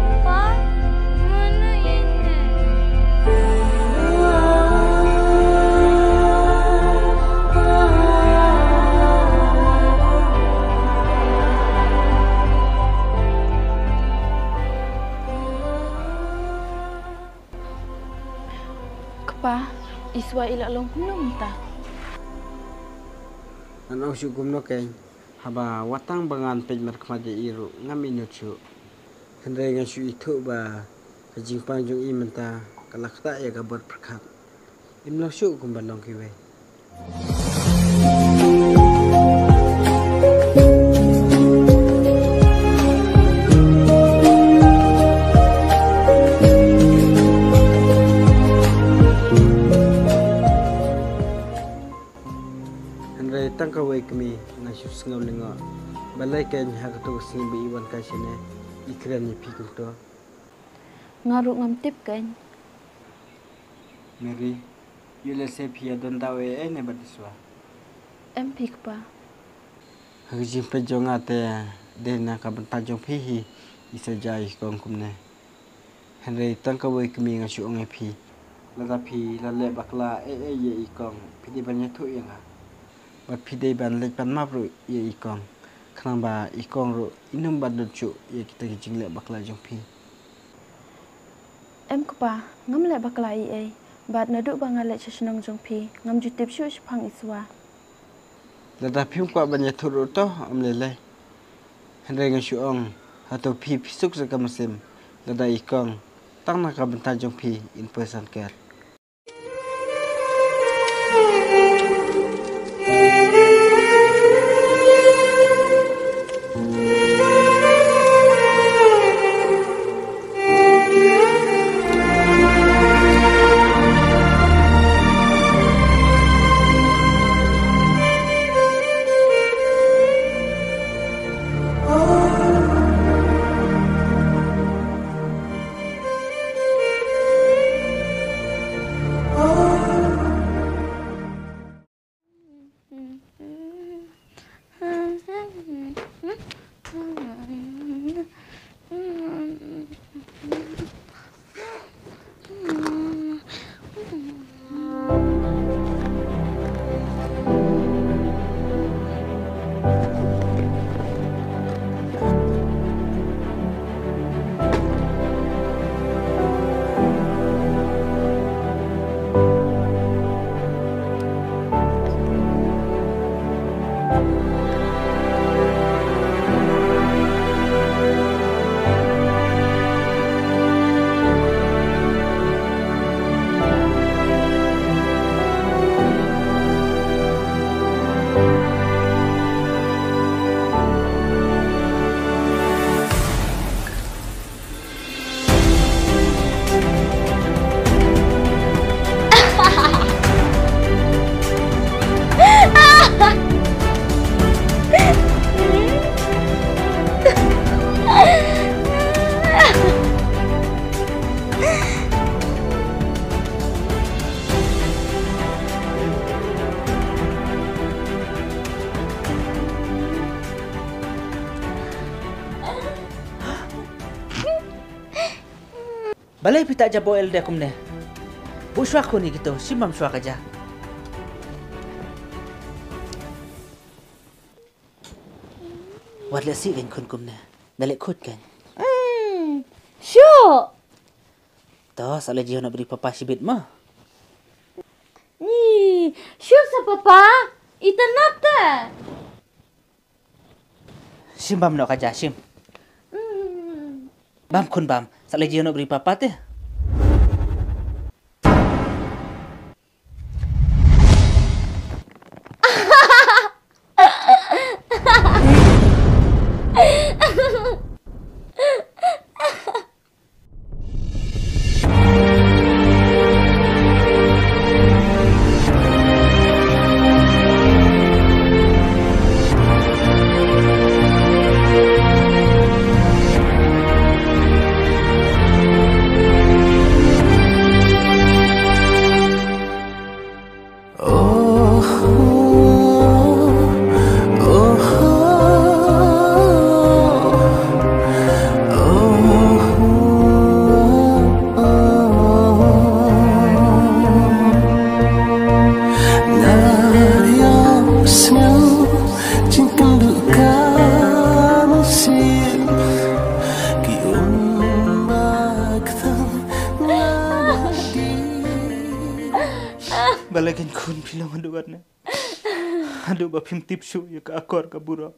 Papa, mano ine? Kpa, i Swa i la long kumno mynta? Ngan ong shuh kumno keiñ, haba wat tang ba ngan peit markhmat ïa i ruh ngam ithuh shuh. Hynrei nga shu ithuh ba ka jingpang jong i mynta ka la ktah ïa ka bor pyrkhat. Im long shuh kumba long kiwei. Hynrei tang kawei kmie nga shu sngew lyngngoh. Balei keiñ ha kato ka sngi ba i wan kai shane i kren ïa phi kumto? Nga ruh ngam tip keiñ. Mary, ïoh lehse phi ïa don daw ei ei ne bad Iswa? Em phi kpa. Ha ka jingpeit jong nga te, dei na ka bynta jong phi hi i sa jia i kong kumne. Hynrei tang kawei kmie nga shu ong ïa phi. Lada phi la leh bakla ei ei ïa i kong, phi dei ban ïathuh ïa nga. Bad phi dei ban leit pan map ruh ïa i kong, khnang ba i kong ruh in ym ban don shuh ïa kita ki jingleh bakla jong phi. Em kpa, ngam leh bakla ei ei, bad naduh ba nga leit sha shnong jong phi, ngam ju tip shuh shaphang Iswa. Lada phim kwah ban ïathuh ruh to, ym lei lei. Hynrei nga shu ong, hato phi phi suk sa ka mynsiem, lada i kong, tang na ka bynta jong phi in poi san ker. Balei phi ta ja bor ïalade kumne? Buh shuwa khun ïa kito, shim bam shuwa ka ja. Wat leh sih kein khun kumne. Da leh khuid kein. Hmm. Shuh. To, sa leit ïoh na bri papa shibit mo. Ni, shuh sa papa. Itynnad te. Shim bam noh ka ja, shim. Hmm. Bam khun bam. Sa leit ïoh na bri papa te. Balei kein khun phi long haduh katne? Haduh ba phim tip shuh ïa ka akor ka burom.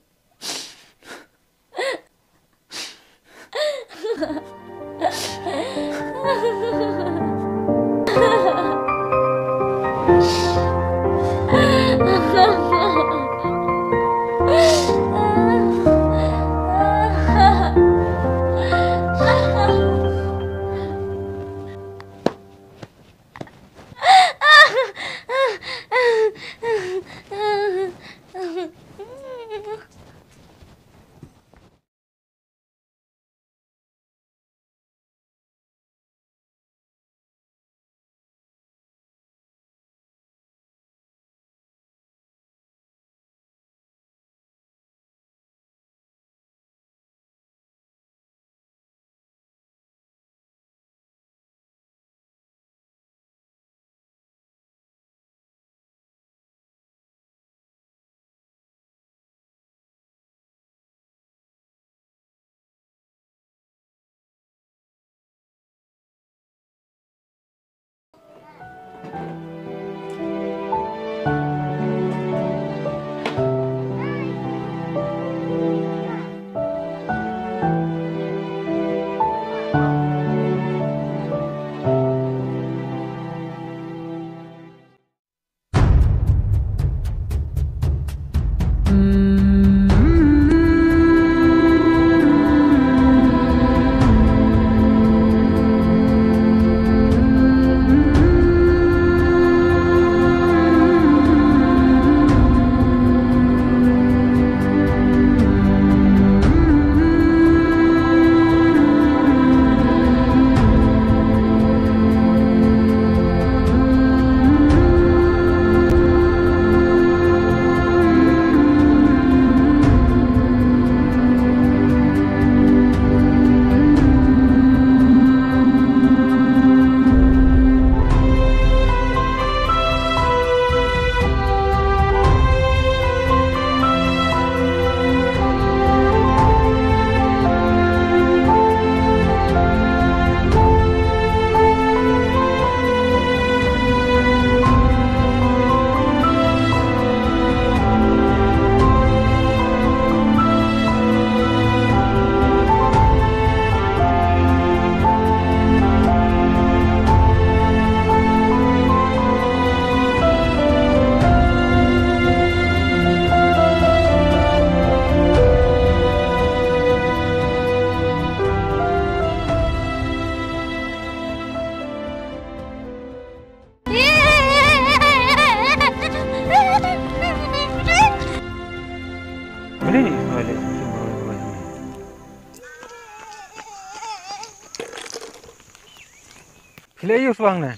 Dei ïa u Swa hangne.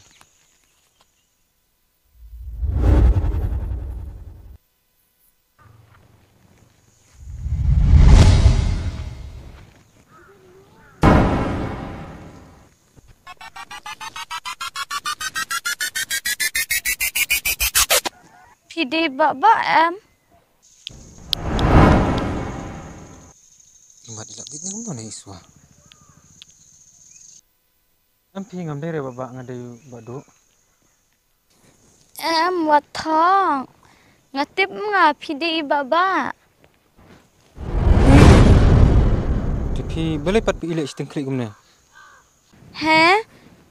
Phi dei Bah Bah em? Imat i la bit ne kumno ne i Swa? Em phi, ngam dei re Bah Bah, nga dei Bah Duh. Em, wat thong. Nga tip nga phi dei i Bah Bah. Te phi balei pat phi ïaleh shiteng khlieh kumne? He?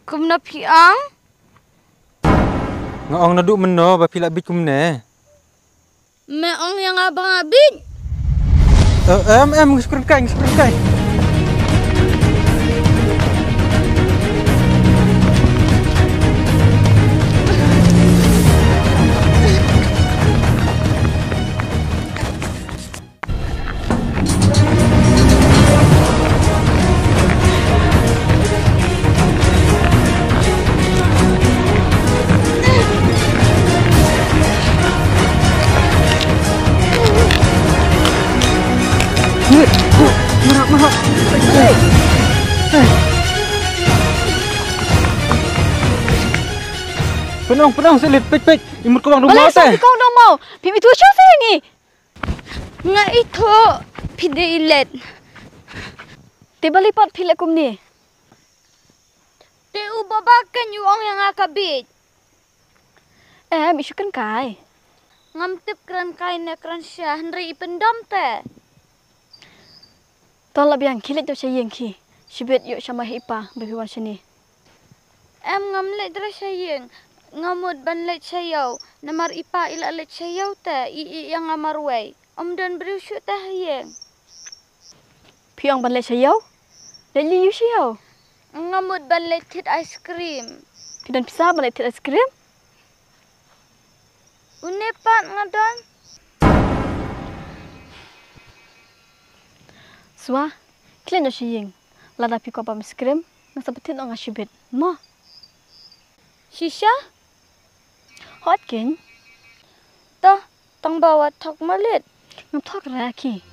Kumno phi ong? Nga ong naduh mynno ba phi la bit kumne? Me ong ïa nga ba nga bit? Eh, em, em, ngi shu kren kai, ngi shu kren kai. Pynong, pynong, sha leit, peit, peit. I mut ka wang dong mo te. Balei sa ka wang dong mo? Phim ithuh shuh sha ngi. Nga ithuh phi dei i Let. Te balei pat phi leh kumne? Te u Bah Bah kein u ong ïa nga ka bit. Em, i shu kren kai. Ngam tip kren kai ne kren sha, hynrei i pyndom te. To lah biang, khie leit noh sha ïing khie. Shibit ïoh sha ma hi i pa ba phi wan shane. Em, ngam leit re sha ïing. Nga mut ban leit sha ïew. Namar i pa i la leit sha ïew te, i ïeh ïa nga marwei. Ym don briew shuh te ha ïing. Phi ong ban leit sha ïew? Leit leit ïew sha ïew. Nga mut ban leit thied ice cream. Phi don pisa ban leit thied ice cream? Une pat nga don. Swa, khie leit noh sha ïing. Lada phi kwah bam ice cream, ngan sa pynthied noh nga shibit. Mo? Shisha? Hot kein. To, tang ba wat thok malit. Ngam thok ra ki.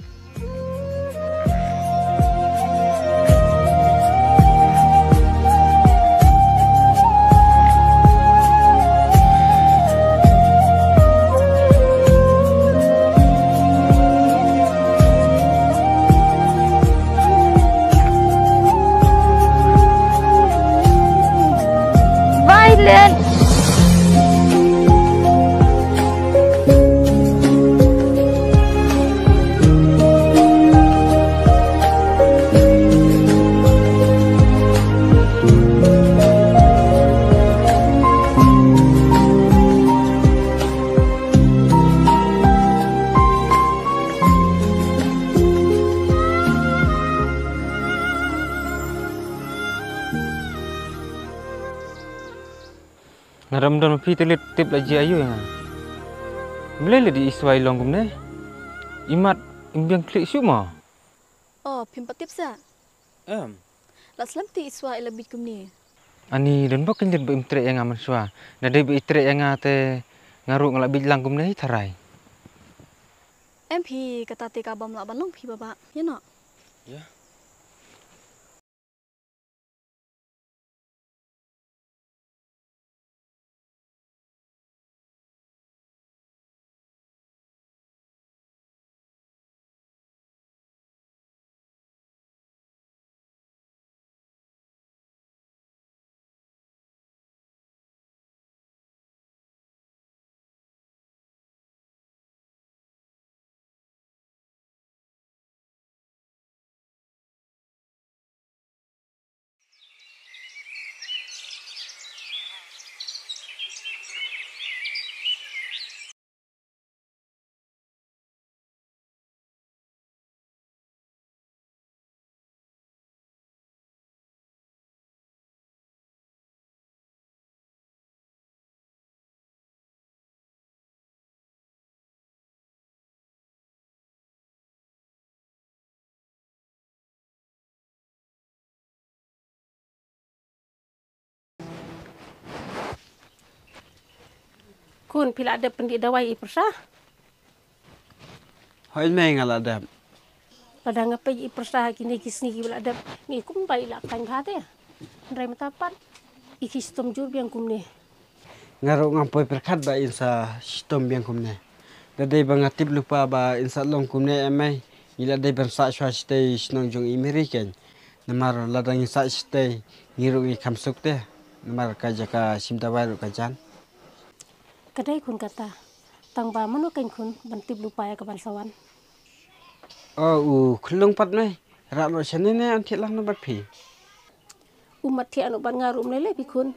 Violet. Nga ram don phi te leit tip la jia ïa nga. Balei leit i Swa i long kumne? Imat im biang khlieh shuh mo. Oh, phim pat tip sa. Em. La slem te i Swa i la bit kumne. Ani don ba kin leit ba im treh ïa nga mynshuwa. Na dei ba i treh ïa nga te nga ruh nga la bit lang kumne hi tharai. Em phi kata te ka bym lah ban long phi Bah Bah. Ïa no. Ïa. Khun, phi la dep pyndih dawai i pyrsa? Hooid mei, nga la dep. Lada nga peit i pyrsa ha kine ki sngi kiba la dep, ngi kumba i la khlaiñ bha te. Hynrei mynta pat i ki shitom jur biang kumne. Nga ruh ngam poi pyrkhat ba in sa shitom biang kumne. Da dei ba nga tip lypa ba in sa long kumne em mei, ngi la dei ban sah shuwa shatei shnong jong i Mary keiñ. Namar lada ngi sah shatei, ngi ruh ngi kham suk te. Namar ka jaka shim dawai ruh ka jan. Ka dei khun kata. Tang ba mano keiñ khun ban tip lypa ïa ka ban sa wan. O, u khyllung pat mei. Rah noh shane ne yn thiah lang noh bad phi. Um mat thiah noh bad nga ruh ym lei lei phi khun.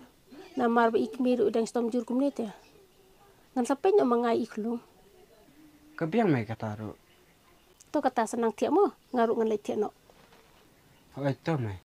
Namar ba i kmie ruh i dang shitom jur kumne te. Ngan sa peit noh ma nga ïa i khyllung. Ka biang mei kata ruh. To kata sa nang thiah mo, nga ruh ngan leit thiah noh. Hooid to mei.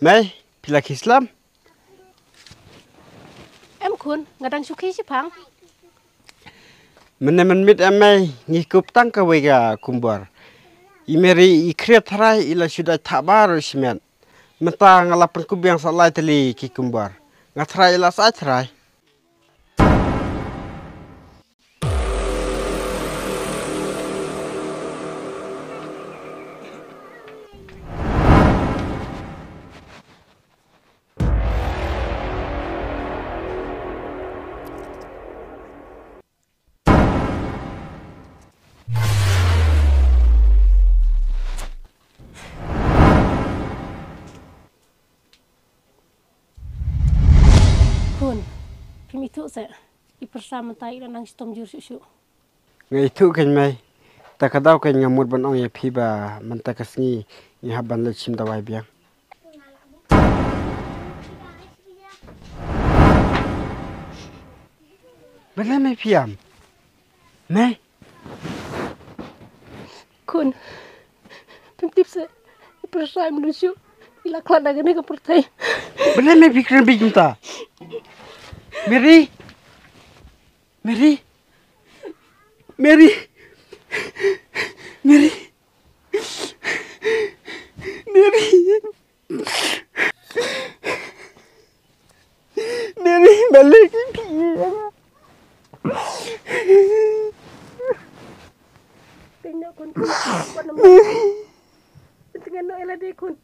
Mei, phi la khie slem? Em khun, nga dang shu khie shiphang. Mynne mynmiet em mei, ngi kup tang kawei ka kumbor. I Mary i khriat tharai i la shu dait thah baroh shimet. Mynta nga la pynkup biang sa lai tylli ki kumbor. Nga tharai i la sah tharai. Khun, phim ithuh seh, i pyrsa mynta i la nang shitom jur shuh shuh. Nga ithuh keiñ mei, ta ka daw keiñ nga mut ban ong ïa phi ba mynta ka sngi ngi hap ban leit shim dawai biang. Balei mei phi ïam? Mei. Khun, phim tip seh, i pyrsa im dun shuh, i la khlad da kane ka pyrthei. Balei mei phi kren beit kumta? Mary. Mary. Mary. Mary. Mary. Mary, balei phi ïa nga? Teng noh khun, khun. Teng noh ïa lade khun.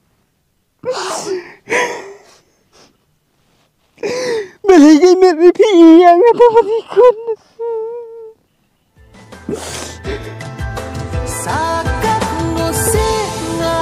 Balei Mary phi ïa nga ba phi khun? Sa katno seh nga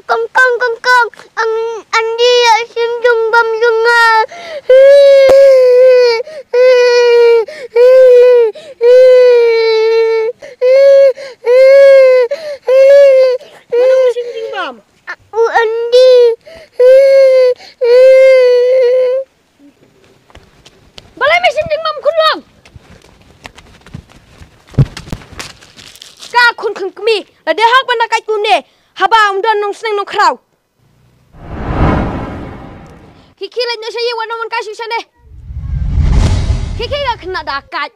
Kong kong kong kong, ang andi ya sim jung bam jung nga. Mano sim jung bam? U andi. Balei me sngewthuh bam khun long? Ka khun khun kmie la dei hok ban da kait kumne haba um don nongsneng nongkhraw. Khie khie leit noh sha ïing wat nong man kai shu shane. Khie khie ka khynnah da kait.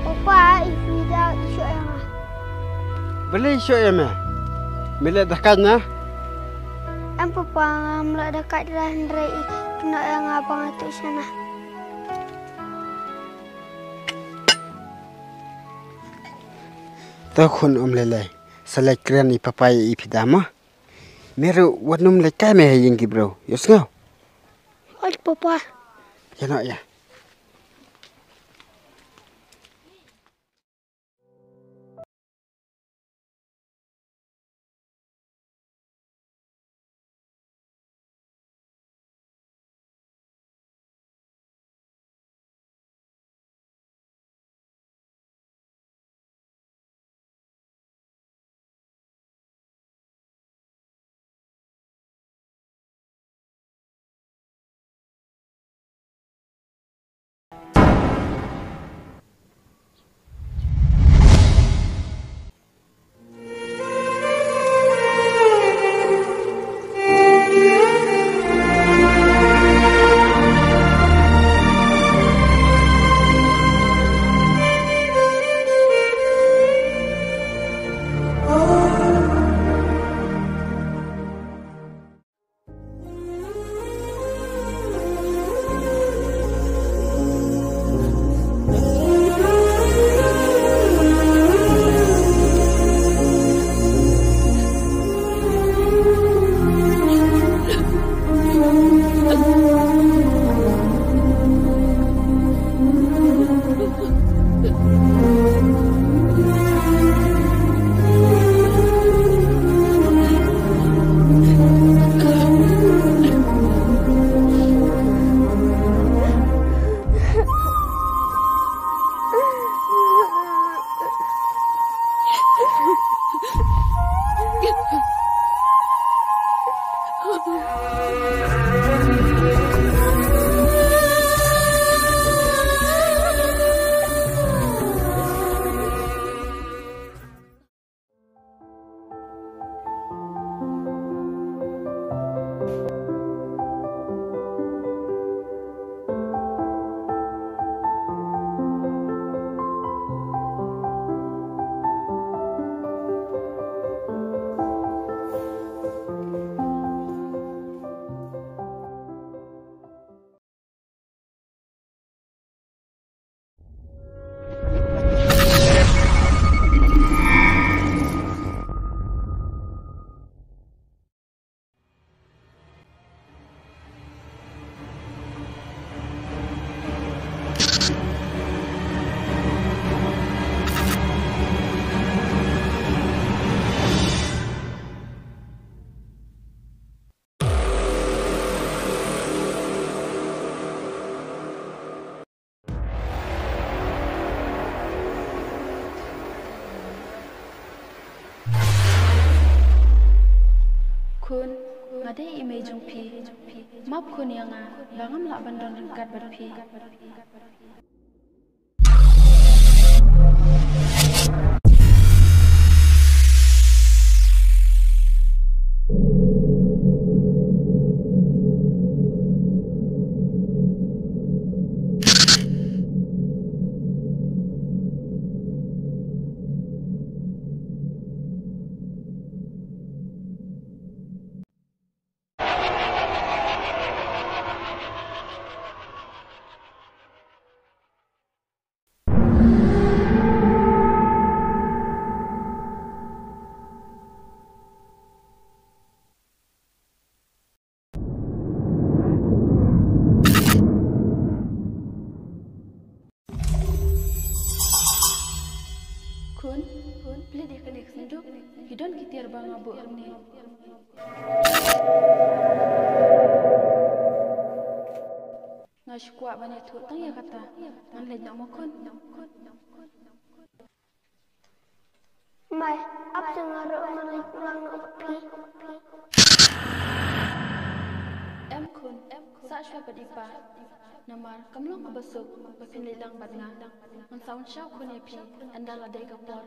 Papa, i phi da i shoh ïa nga. Balei i shoh ïa me? Me leh dakaid na? Em papa, ngam leh dakaid re, hynrei i kynnoh ïa nga ba nga tuh shana. To khun, ym lei lei, sa leit kren i papa ïa i phi da mo. Me ruh wat nym leit kai me ha ïing ki briew, ïohsngew? Hooid papa. Ïa noh ïa. Nga dei i mei jong phi. Map khun ïa nga ba ngam lah ban don ryngkat bad phi. Khun, khun, plie ïa kane ka synduk. Phi don ki tiar ba nga buh hangne. Nga shu kwah ban ïathuh tang ïa kata. Ngan leit noh mo khun. Mei, ap te nga ruh ngan leit lang noh bad phi. Em khun, sah shuwa bad i pa. Namar kam long kaba suk ba phin leit lang bad nga. Ngan sa wan shaw khun ïa phi ynda la dei ka por.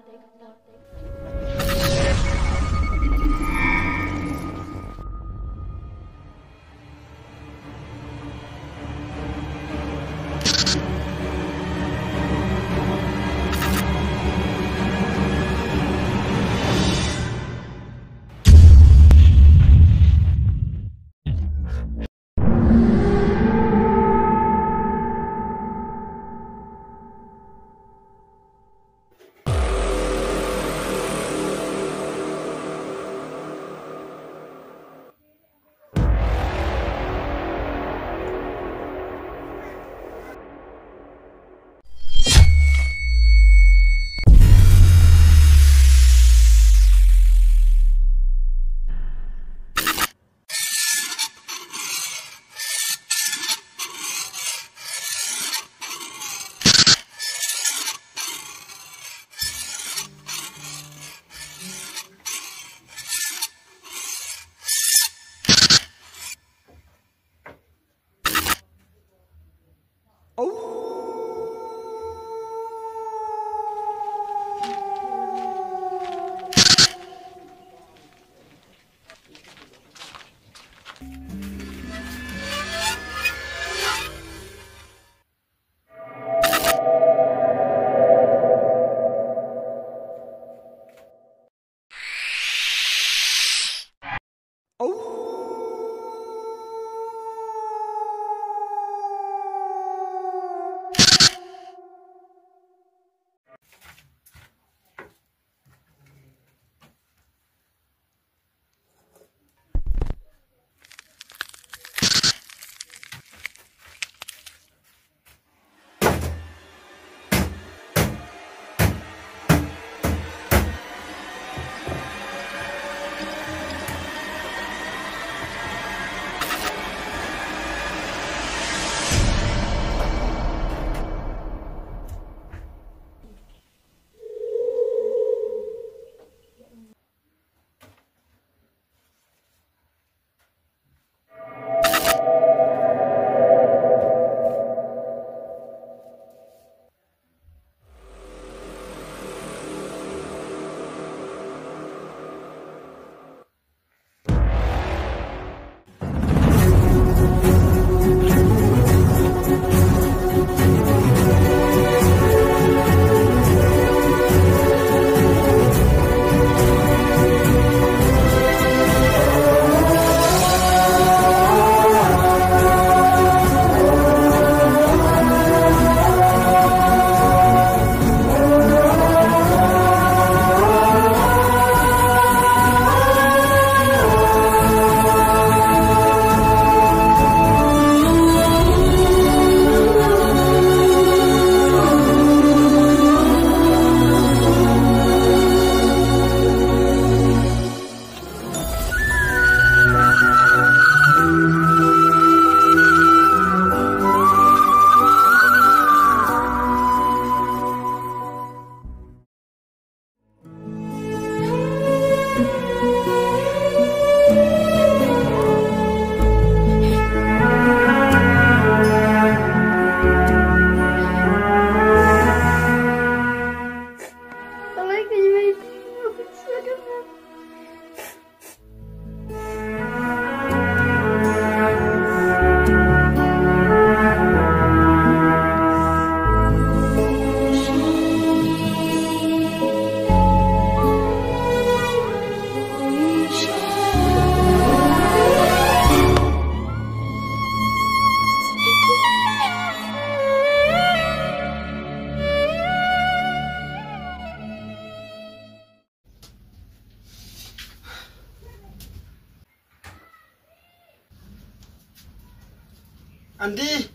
Andi.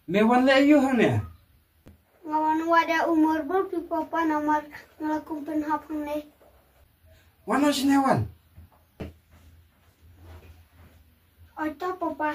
Me wan leh aïu hangne? Nga wan wad ïa u Murbun phi papa namar nga la kum pynhap hangne. Wan noh shane wan. Oi to papa.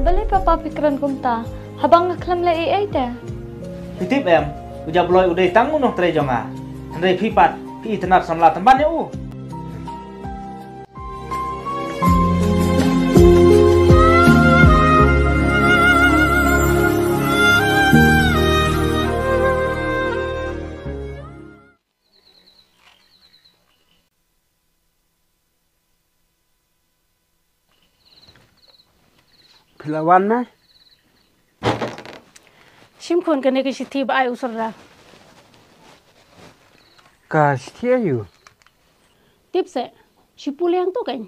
Balei papa phi kren kumta? Haba nga khlem leh ei ei te. Phi tip em, u Jabloi u dei tang u nongtrei jong nga. Hynrei phi pat, phi itynnad samla tymmen ïa u. Phi la wan me? Shim khun kane ka shithi ba ai u Sordar. Ka shithi aïu? Tip seh, shi pule hangto kein.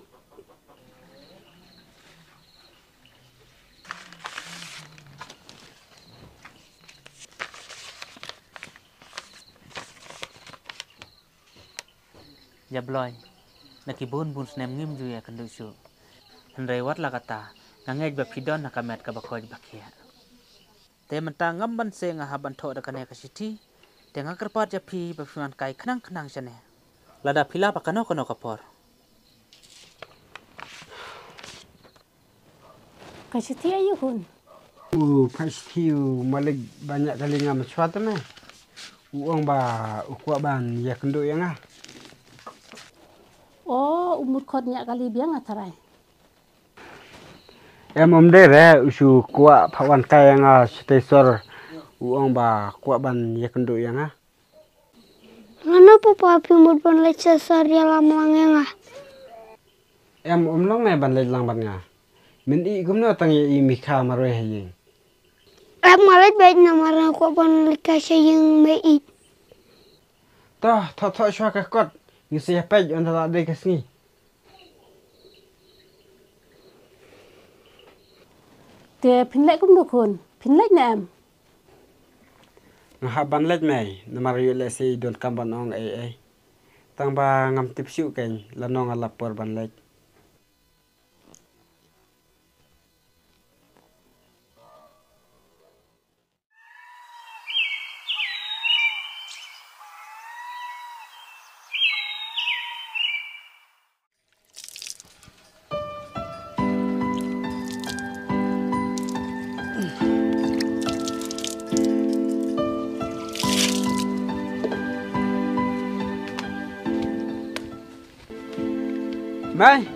Jabloi, na ki bun bun snem ngim ju ïakynduh shuh. Hynrei wat la katta, nga ngeit ba phi don ha ka met kaba koit ba khiah. Te mynta ngam banse nga hap ban thoh da kane ka shithi, te nga kyrpad ïa phi ba phin wan kai khnang khnang shane. Lada phi lah ha kano kano ka por. Ka shithi aïu khun? U phai shithi u malik ba ñiah kali nga mynshwa te me. U ong ba u kwah ban ïakynduh ïa nga. O, u mut khot ñiah kali biang nga tharai. Em, ym dei re, u shu kwah phah wan kai ïa nga shatei sor. U ong ba kwah ban ïakynduh ïa nga. Ngano papa phi mut ban leit sha sor ïalam lang ïa nga? Em, ym long ne ban leit lang bad nga. Men ïeh kumno tang ïa i Mikha marwei ha ïing. Em, nga leit beit namar nga kwah ban leit kai sha ïing me ïeit. To, thoh thoh shuwa ka kot. Ngi sa ïa peit ynda la dei ka sngi. Te phin leit kumno khun? Phin leit ne em? Nga hap ban leit mei, namar ïoh lehse i donkam ban ong ei ei. Tang ba ngam tip shuh kein, lano nga lap por ban leit. Mei,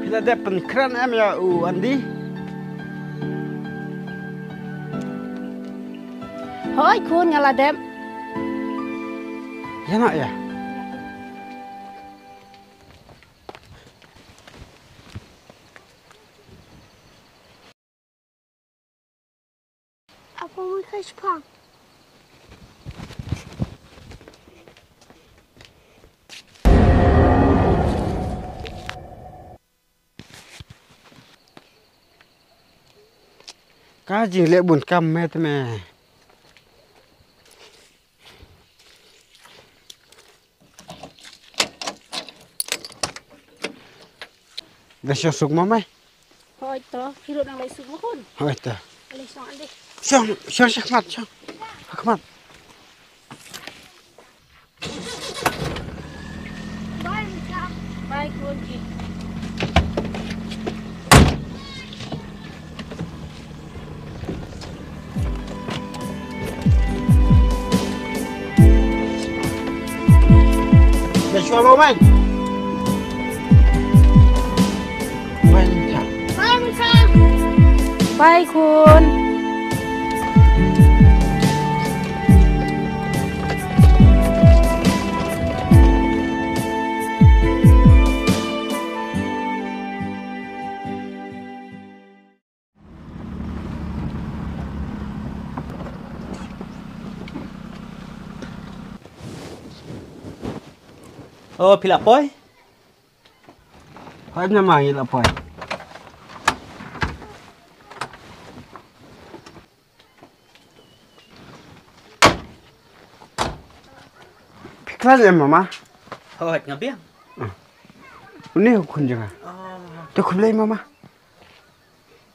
phi la dep pynkren em ïa u Andi? Hooid khun, nga la dep. Ïa nga ïa. Ko mui kai shipang. Ka jingleh bun kam me te me. Da shong suk ma mai. Hoi to, ki ruh nang leh suk ma khun. Hoi to. Leh shong ande. Shong, shong, shong khmat, shong. Khmat. Bye, Mika. Bye, Kunji. Bye, Mika. Bye, Mika. Bye, Kun. O, phi la poi? Hooid ma ma, ngi la poi. Phi khlaiñ em ma ma? Hooid, nga biang. Une u khun jong nga. Te khublei ma ma.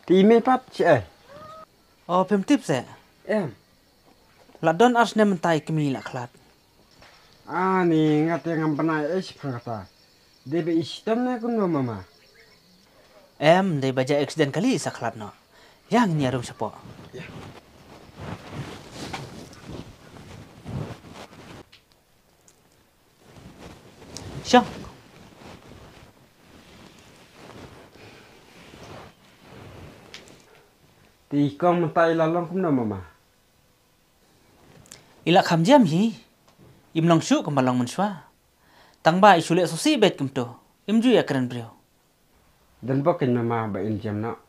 Te i mei pat shaei? O, phim tip seh? Em. La don ar snem mynta i kmie la khlad. Ani, nga te ngam bynai ei shaphang kata. Dei ba i shitom ne kumno ma ma? Em, dei ba jia accident kali i sa khlad noh. Ïa ngin ïa rung shapoh. Ïa. Shong. Te i kong mynta i la long kumno ma ma? I la kham jam hi. Im long shuh kumba long mynshuwa. Tang ba i shu leh sngewsih beit kumto. Im ju ïa kren briew. Don bok kein ma ma ba in jam noh.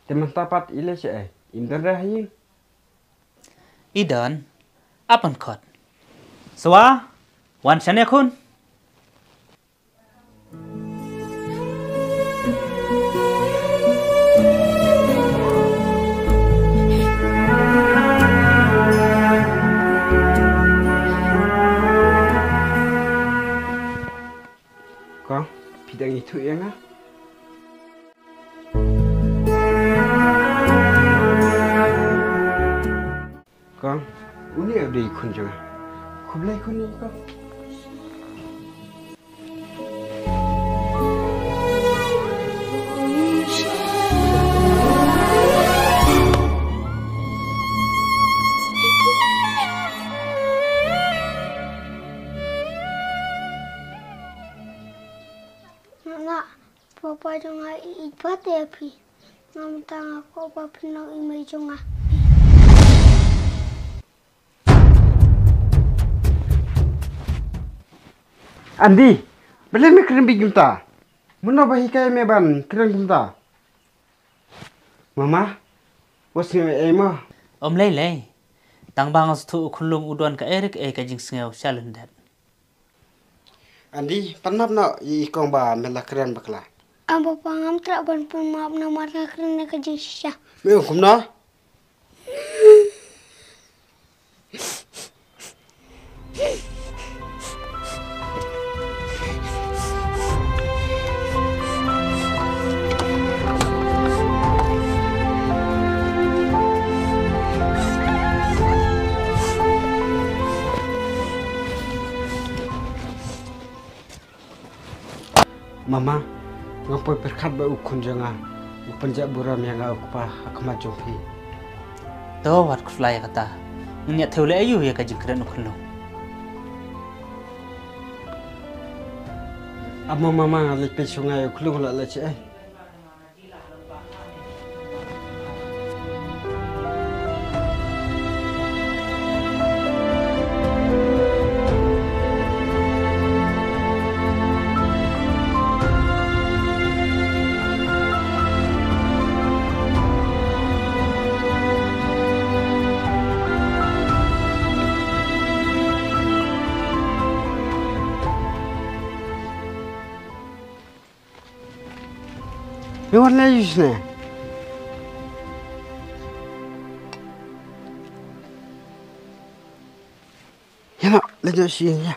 Te mynta pat i leh shaei? Im don re ha ïing? I don. Ap ban khot. Swa, wan shane khun. Kong, phi dang ithuh ïa nga? Kong, une u dei khun jong nga. Khublei khun ïa kong. Nga, papa jong nga i ïeit pat ïa phi. Nga mynta nga kwah ba phin long i mei jong nga. Andi, balei me kren beit kumta? Mano ba hikai me ban kren kumta? Mama, wat sngew ei mo. Ym lei lei. Tang ba nga sngewthuh u khunlung u don kaei re kaei ka jingsngew sha lyndet. Andi, pan map noh ïa i kong ba me la kren bakla. Am papa, ngam treh ban pan map namar nga kren ïa ka jingshisha. Me ong kumno? Mama, nga poi pyrkhat ba u khun jong nga u pynjah burom ïa nga u kpa ha khmat jong phi. To wat khuslai ïa kata. Ngin ïa thew leh aïu ïa ka jingkren u khunlung? Amo mama, nga leit peit shuwa ïa u khunlung la leit shaei. Phi wan leh aïu shane? Ïa noh, leit noh sha ïing ïa.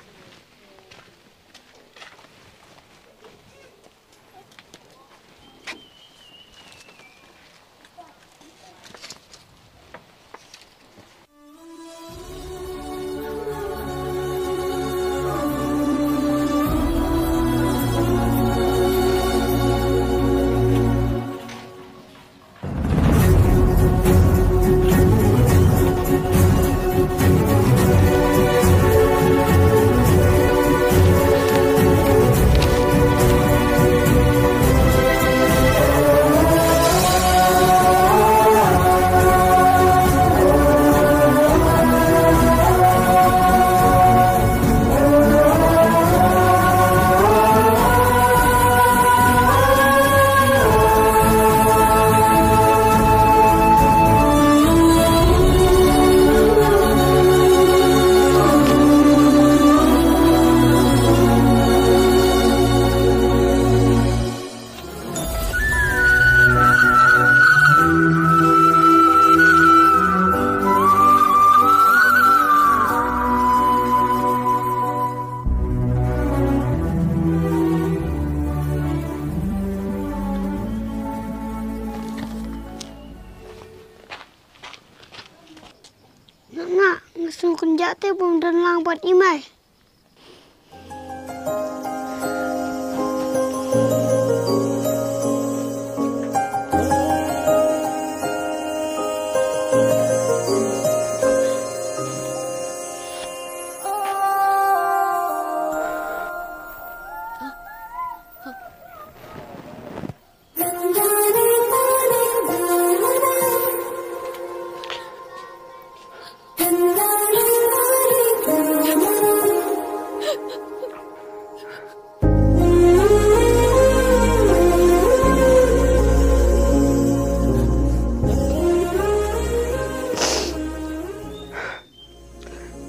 Nga, nga sngewkynjah te bym don lang bad i mei.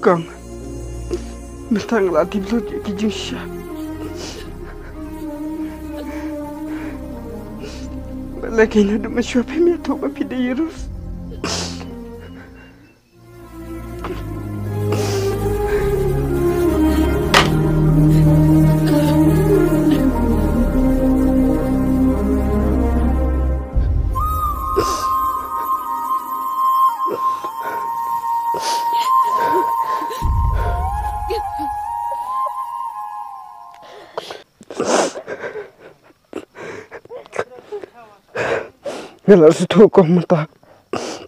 Kong, mynta nga la tip lut ïa ki jingshisha. Balei kein naduh mynshuwa phim ïathuh ba phi dei ïa Rose? Nga la sngewthuh ko mynta.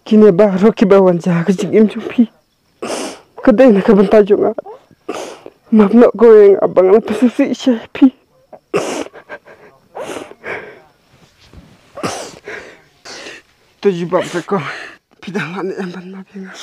Kine baroh kiba wan sha ka jingim jong phi, ka dei na ka bynta jong nga. Map noh ko ïa nga ba nga la pynsngewsih sha phi. To jubab re ko. Phi dang lah ne em ban map ïa nga?